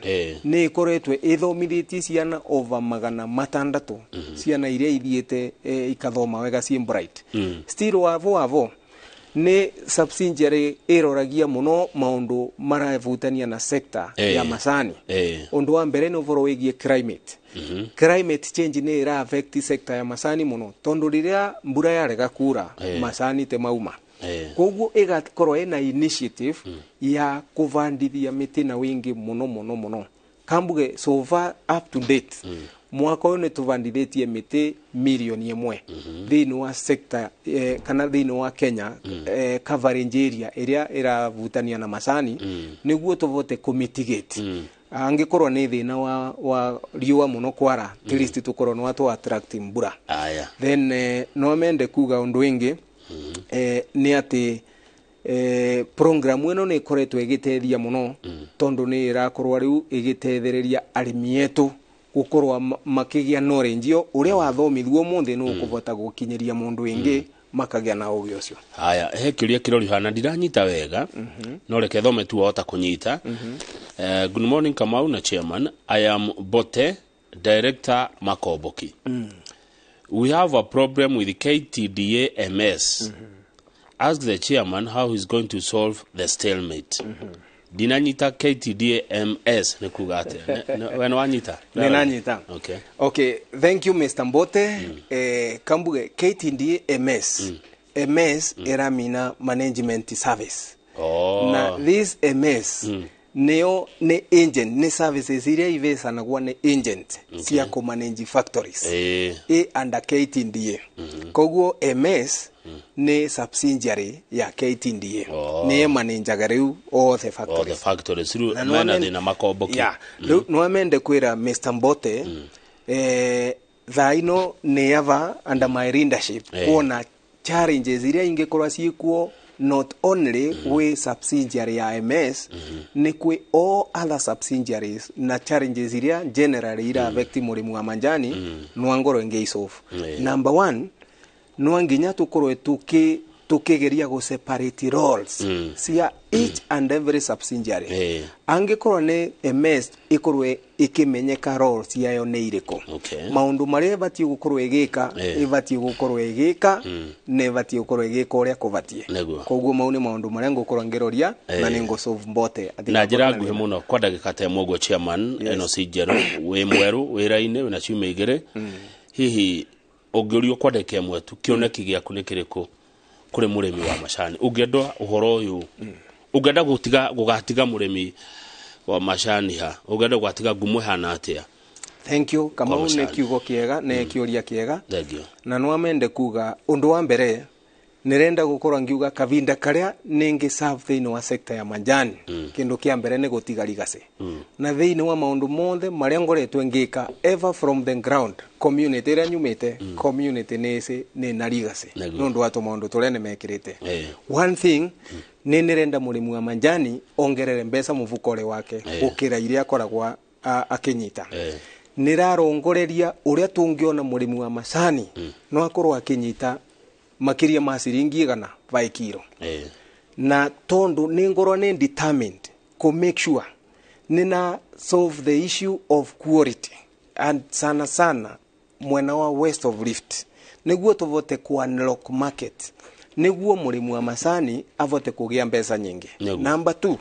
nä ĩkoretwe ĩthomithĩtie ciana over 600 ciana iria ithiĩte ikathoma wega ciĩ bright. Still wavo nä subsidiary ĩroragia mũno maũndũ maravutania na sector ya macani. Ũndũ wa mbere nĩ ũhoro wĩgiĩ climate. Climate change nĩ ĩra affect sector ya macani mũno tondũ rĩrĩa mbura yarega kura macani te mauma. Koguo ĩgakorwo ĩna initiative ya kũbandithia mĩtĩ na wingi mũno mũno mũno. Kambuge so far up to date mwaka ũyũ nĩ tũbandithĩtie mĩtĩ 1 million thĩinĩ wa sector kana thĩinĩ wa Kenya coverage area ĩrĩa ĩravutania na macani nĩguo tũvote kũmitigate angĩkorwo nĩ thĩna wa riũa mũno kwara, at least tũkorwo nĩ twa attract mbura. Aya. Then no mende kuga ũndũ ĩngĩ nĩ atĩ program ĩno nĩ ĩkoretwo ĩgĩteithia mũno tondũ nĩ ĩrakorwo rĩu ĩgĩteithĩrĩria arĩmi etũ gũkorwo makĩgĩa knowledge ĩyo ũrĩa wathomithio ũmũthĩ nĩ ũkũvota gũkinyĩria mũndũ ĩngĩ makagĩa na ũgĩ ũcio. Haya, he kĩũria kĩrori hana ndiranyita wega no reke thome tu wahota kũnyita. Good morning, Kamau na chairman. I am Bote, director Makomboki. We have a problem with KTDA MS. Ask the chairman how he's going to solve the stalemate. Ndinanyita KTDA MS nĩ kuga atĩa? We nĩ wanyita? Nĩ nanyita. Okay. Okay, thank you, Mr. Mbote. Kambuge KTDA MS. MS ĩramina management service. Oh. Na this MS nĩyo nĩ agent, nĩ services iria ivecanagwo nĩ agent cia kũmanage factories ĩ under KTDA. Koguo MS nĩ subsidiary ya KTDA. Oh. Nĩ ĩmanenjaga rĩu othe All the factories. Factories rĩu Na mena thĩna Makomboki. Yeah. Rĩu no amende kwĩra Mr. Mbote thaa ino nĩ ava under my leadership kuona challenges iria ingĩkorwo ciĩkuo, not only gwĩ subsidiary ya MS, nĩ kwĩ all other subsidiaries na challenges iria generally ira affect mũrĩmi wa manjani nwangorwo ĩngĩisolve. Number one, no nginya tukorwo tukigeria gũ separate roles cia each and every subsidiary. Angĩkorwo nĩ MS, ĩkorwo ĩkĩmenyeka roles ciayo nĩ irĩkũ, maũndũ marĩa ĩbatiĩ gũkorwo ĩgĩka, ĩbatiĩ gũkorwo ĩgĩka na ĩbatiĩ gũkorwo ĩgĩka ũrĩa kũbatiĩ. Koguo mau nĩ maũndũ marĩa ngũkorwo ngĩroria na nĩ ngũ mbote atĩ Na njĩra ngakorwo na nguhĩ thĩna. Mũno kwa ndagĩka ta ĩmwe ũguo, chairman. Yes. Ĩno ci njerũ, wĩ mwerũ wĩra-inĩ, wĩna ciumia 2. Hihi ũngĩũrio kwa ndagĩka ĩmwe tu, kĩoneki gĩaku nĩ kĩrĩkũ kũrĩ mũrĩmi wa macani? Ũngĩenda ũhoro ũyũ, ũngĩenda gũtiga gũgatiga mũrĩmi wa macani ha, ũngĩenda gũgatiga ngumo ĩhana atĩa? Thank you, Kamau. Kwa Nĩ macani. kiugo kĩega, nĩ kĩũria kĩega. Thank you. Na no amende kuga ũndũ wa mbere nĩrenda gũkorwo ngiuga kavinda karĩa nĩngĩ serve thĩinĩ wa sector ya majani, kĩndũ kĩa mbere nĩ gũtiga legacy na thĩinĩ wa maũndũ mothe marĩa ngoretwo ngĩka ever from the ground, community ĩrĩa nyumĩte, community nĩ ĩcĩ nĩ na legacy nĩ ũndũ wa tũmaũndũ tũrĩa nĩmekĩrĩte. One thing nĩ nĩrenda mũrĩmi wa majani ongerere mbeca mũbuko-rĩ wake gũkĩra iria akoragwo akĩnyita. Nĩrarongoreria ũrĩa tũngĩona mũrĩmi wa macani no akorwo akĩnyita makĩria ma ciringi 100 by kiro. Na tondu nĩ ngorwo nĩ determined kũ make sure nĩ solve the issue of quality and sana sana mwena wa west of Rift nĩguo tũvote ku unlock market nĩguo mũrĩmi wa macani avote kũgĩa mbeca nyingĩ. Number two,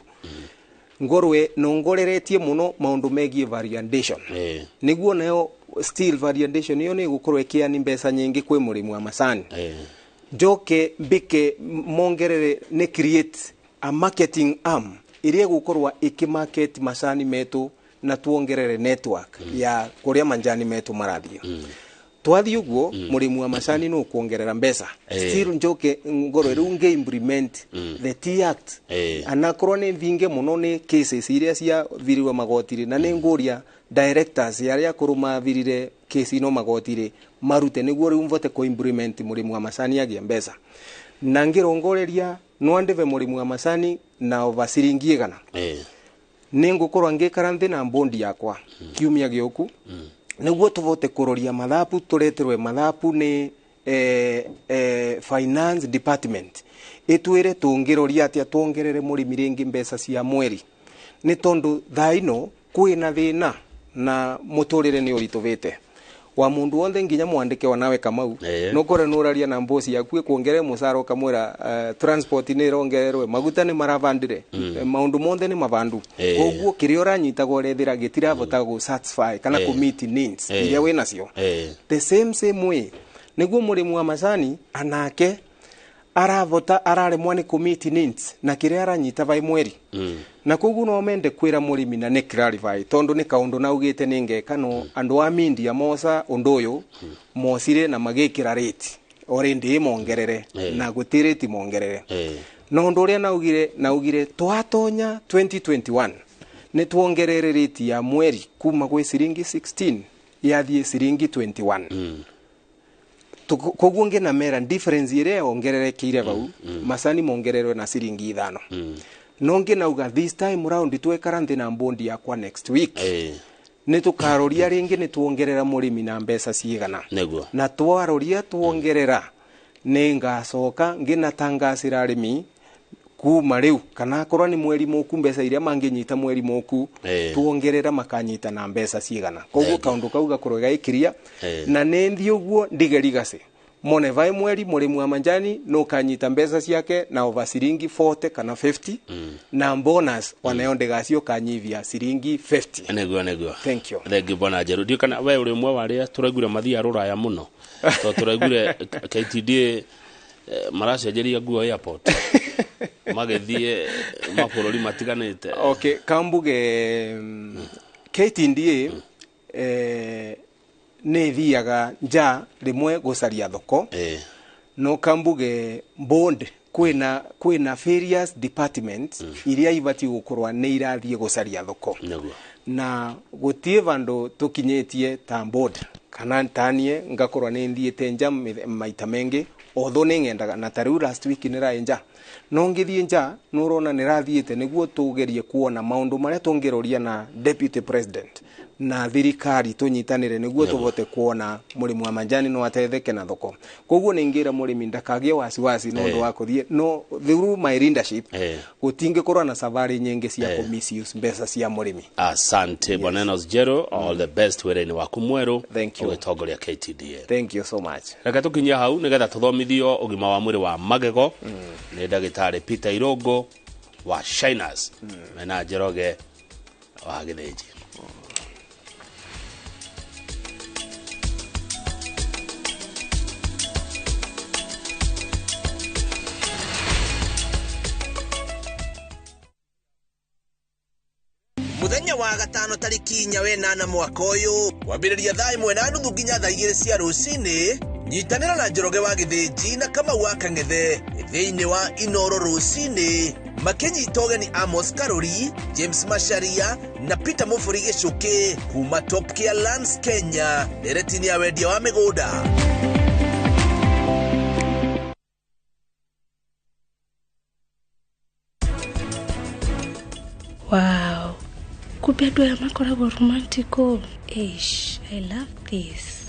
ngorwe nongoreretie mũno maũndũ megiĩ variation nĩguo nayo still variation ĩyo nĩ ĩgũkorwo ĩkĩani mbeca nyingĩ kwĩ mũrĩmi wa macani. Njoke mbike mongerere nĩ create a marketing arm ĩrĩa ĩgũkorwo ĩkĩmarket macani metu na tuongerere network ya kũrĩa manjani metu marathiĩ. Twathiĩ ũguo mũrĩmi wa macani nĩ ũkuongerera mbeca. Still njoke ngorwo rĩu ngĩ implement the Tea Act anakorwo nĩ thinge mũno nĩ cases iria ciathirirwe magoti-rĩ, na nĩ ngũria directors arĩa akũrũ mathirire kesi ino magoti-rĩ marute nĩguo rĩu mvote kũ implement mũrĩmi wa macani agĩe mbeca. Na ngĩrongoreria no andĩve mũrĩmi wa macani na over ciringi 100. Nĩ ngũkorwo ngĩikara nthĩ na bondi yakwa kiumia gĩũku nĩguo tũvote kũroria mathabu tũreterwe mathabu nĩ finance department ĩtwĩre tũngĩroria atĩa tuongerere mũrĩmi rĩngĩ mbeca cia mweri Nĩ tondũ thaa ino kwĩna thĩna na mũtũrĩre nĩ ũritũhĩte wa mundu wonthe nginya mwandike wanawe Kamau. Nukore nuraria na mbosi yaku ikuongerere mucara ukamwira transport ni irongererwe, maguta ni maravandire, maundu monthe ni mavandu. Koguo kiria uranyita gorethira gitiravota gu satisfy kana ku meet needs iria wi nacio. The same same way niguo murimi wa macani anake aravota araremwo ni ku meet needs na kiria aranyita vai mweri. Na koguo no mende kwira murimi na ni clarify tondu ni kaundu naugite ni ngeka no andu a mindia moca undu uyu mocire na magikira rate already mongerere na guti rate mongerere. No undu uria naugire twatonya 2021 ni tuongerere rate ya mweri kuma gwi ciringi 16 yathie ciringi 21. Koguo ngina mera difference iria ongererekeire vau macani mongererwe na ciringi 5. No nginauga this time round twekara nthi na mbondi yakwa next week ni tukaroria ringi ni tuongerera murimi na mbeca cigana. Na twaroria tuongerera ni ngacoka nginatangasira arimi kuma riu kana akorwo ni mweri muku mbeca iria manginyita mweri muku tuongerera makanyita na mbeca cigana. Koguo kaundu kau gakorwo gaikiria na ni nthi uguo ndigerigace mone vai mweri murimi wa manjani no kanyita mbeca ciake na over ciringi 40 kana 50 na bonus wanayo ndigacio kanyithia ciringi 50. Niguo. Thank you. Thank you bwana Njeru. Ndio kana we uri umwe wa aria turaiguire mathia ruraya muno to turaiguire KTDA maracenjeria nguo airport magithie mabũrũri matiganĩte. Okay, kambuge KTDA nĩ thiaga nja rimwe gũcaria thoko. No kambuge bond kwĩna various departments iria ibatiĩ gũkorwo nĩ irathiĩ gũcaria thoko. Na gũtiĩ vandũ tũkinyĩtie ta board kana tanie ngakorwo nĩ thiĩte nja maita mengi although nĩ ng'endaga na ta rĩu last week nĩ raĩ nja no ngĩthiĩ nja nũrona nĩ rathiĩte nĩguo tũgerie kuona maũndũ marĩa tũngĩroria na deputy president na thirikari tũnyitanĩre nĩguo tũvote kuona mũrĩmi wa manjani no atetheke na thoko. Koguo nĩ ngĩra mũrĩmi ndakagie wasiwasi no ũndũ wa kũthiĩ no through my leadership gũtingĩkorwo na safari nyingĩ cia kũ misuse mbeca cia mũrĩmi. Asante Bwana Enos Njeru, all the best wĩra-inĩ waku mwerũ ũgĩtongoria KTDA. Thank you so much. Reke tũkinyie hau nĩgetha tũthomithio ũgima wa mwĩrĩ wa magego nĩ ndagĩtarĩ Peter Irungu wa Shiners mena Njoroge wa Gĩthĩnji. Muthenya wa gatano tariki 8 mwaka uyu kwambĩrĩria thaa 1:30 nginya thaa 2 cia rũcinĩ nyitanĩra na Njoroge wa Gĩthĩnji na Kamau wa Kang'ethe thĩinĩ wa Inoro rũcinĩ makĩnyita ũgeni Amos Karori, James Macharia na Peter Mũbũri Gĩcũkĩ kuma Top Care Lands Kenya ndereti-inĩ ya wendia wa mĩgũnda. Wow. Kumbe andũ aya makoragwo romantic. Eish, I love this.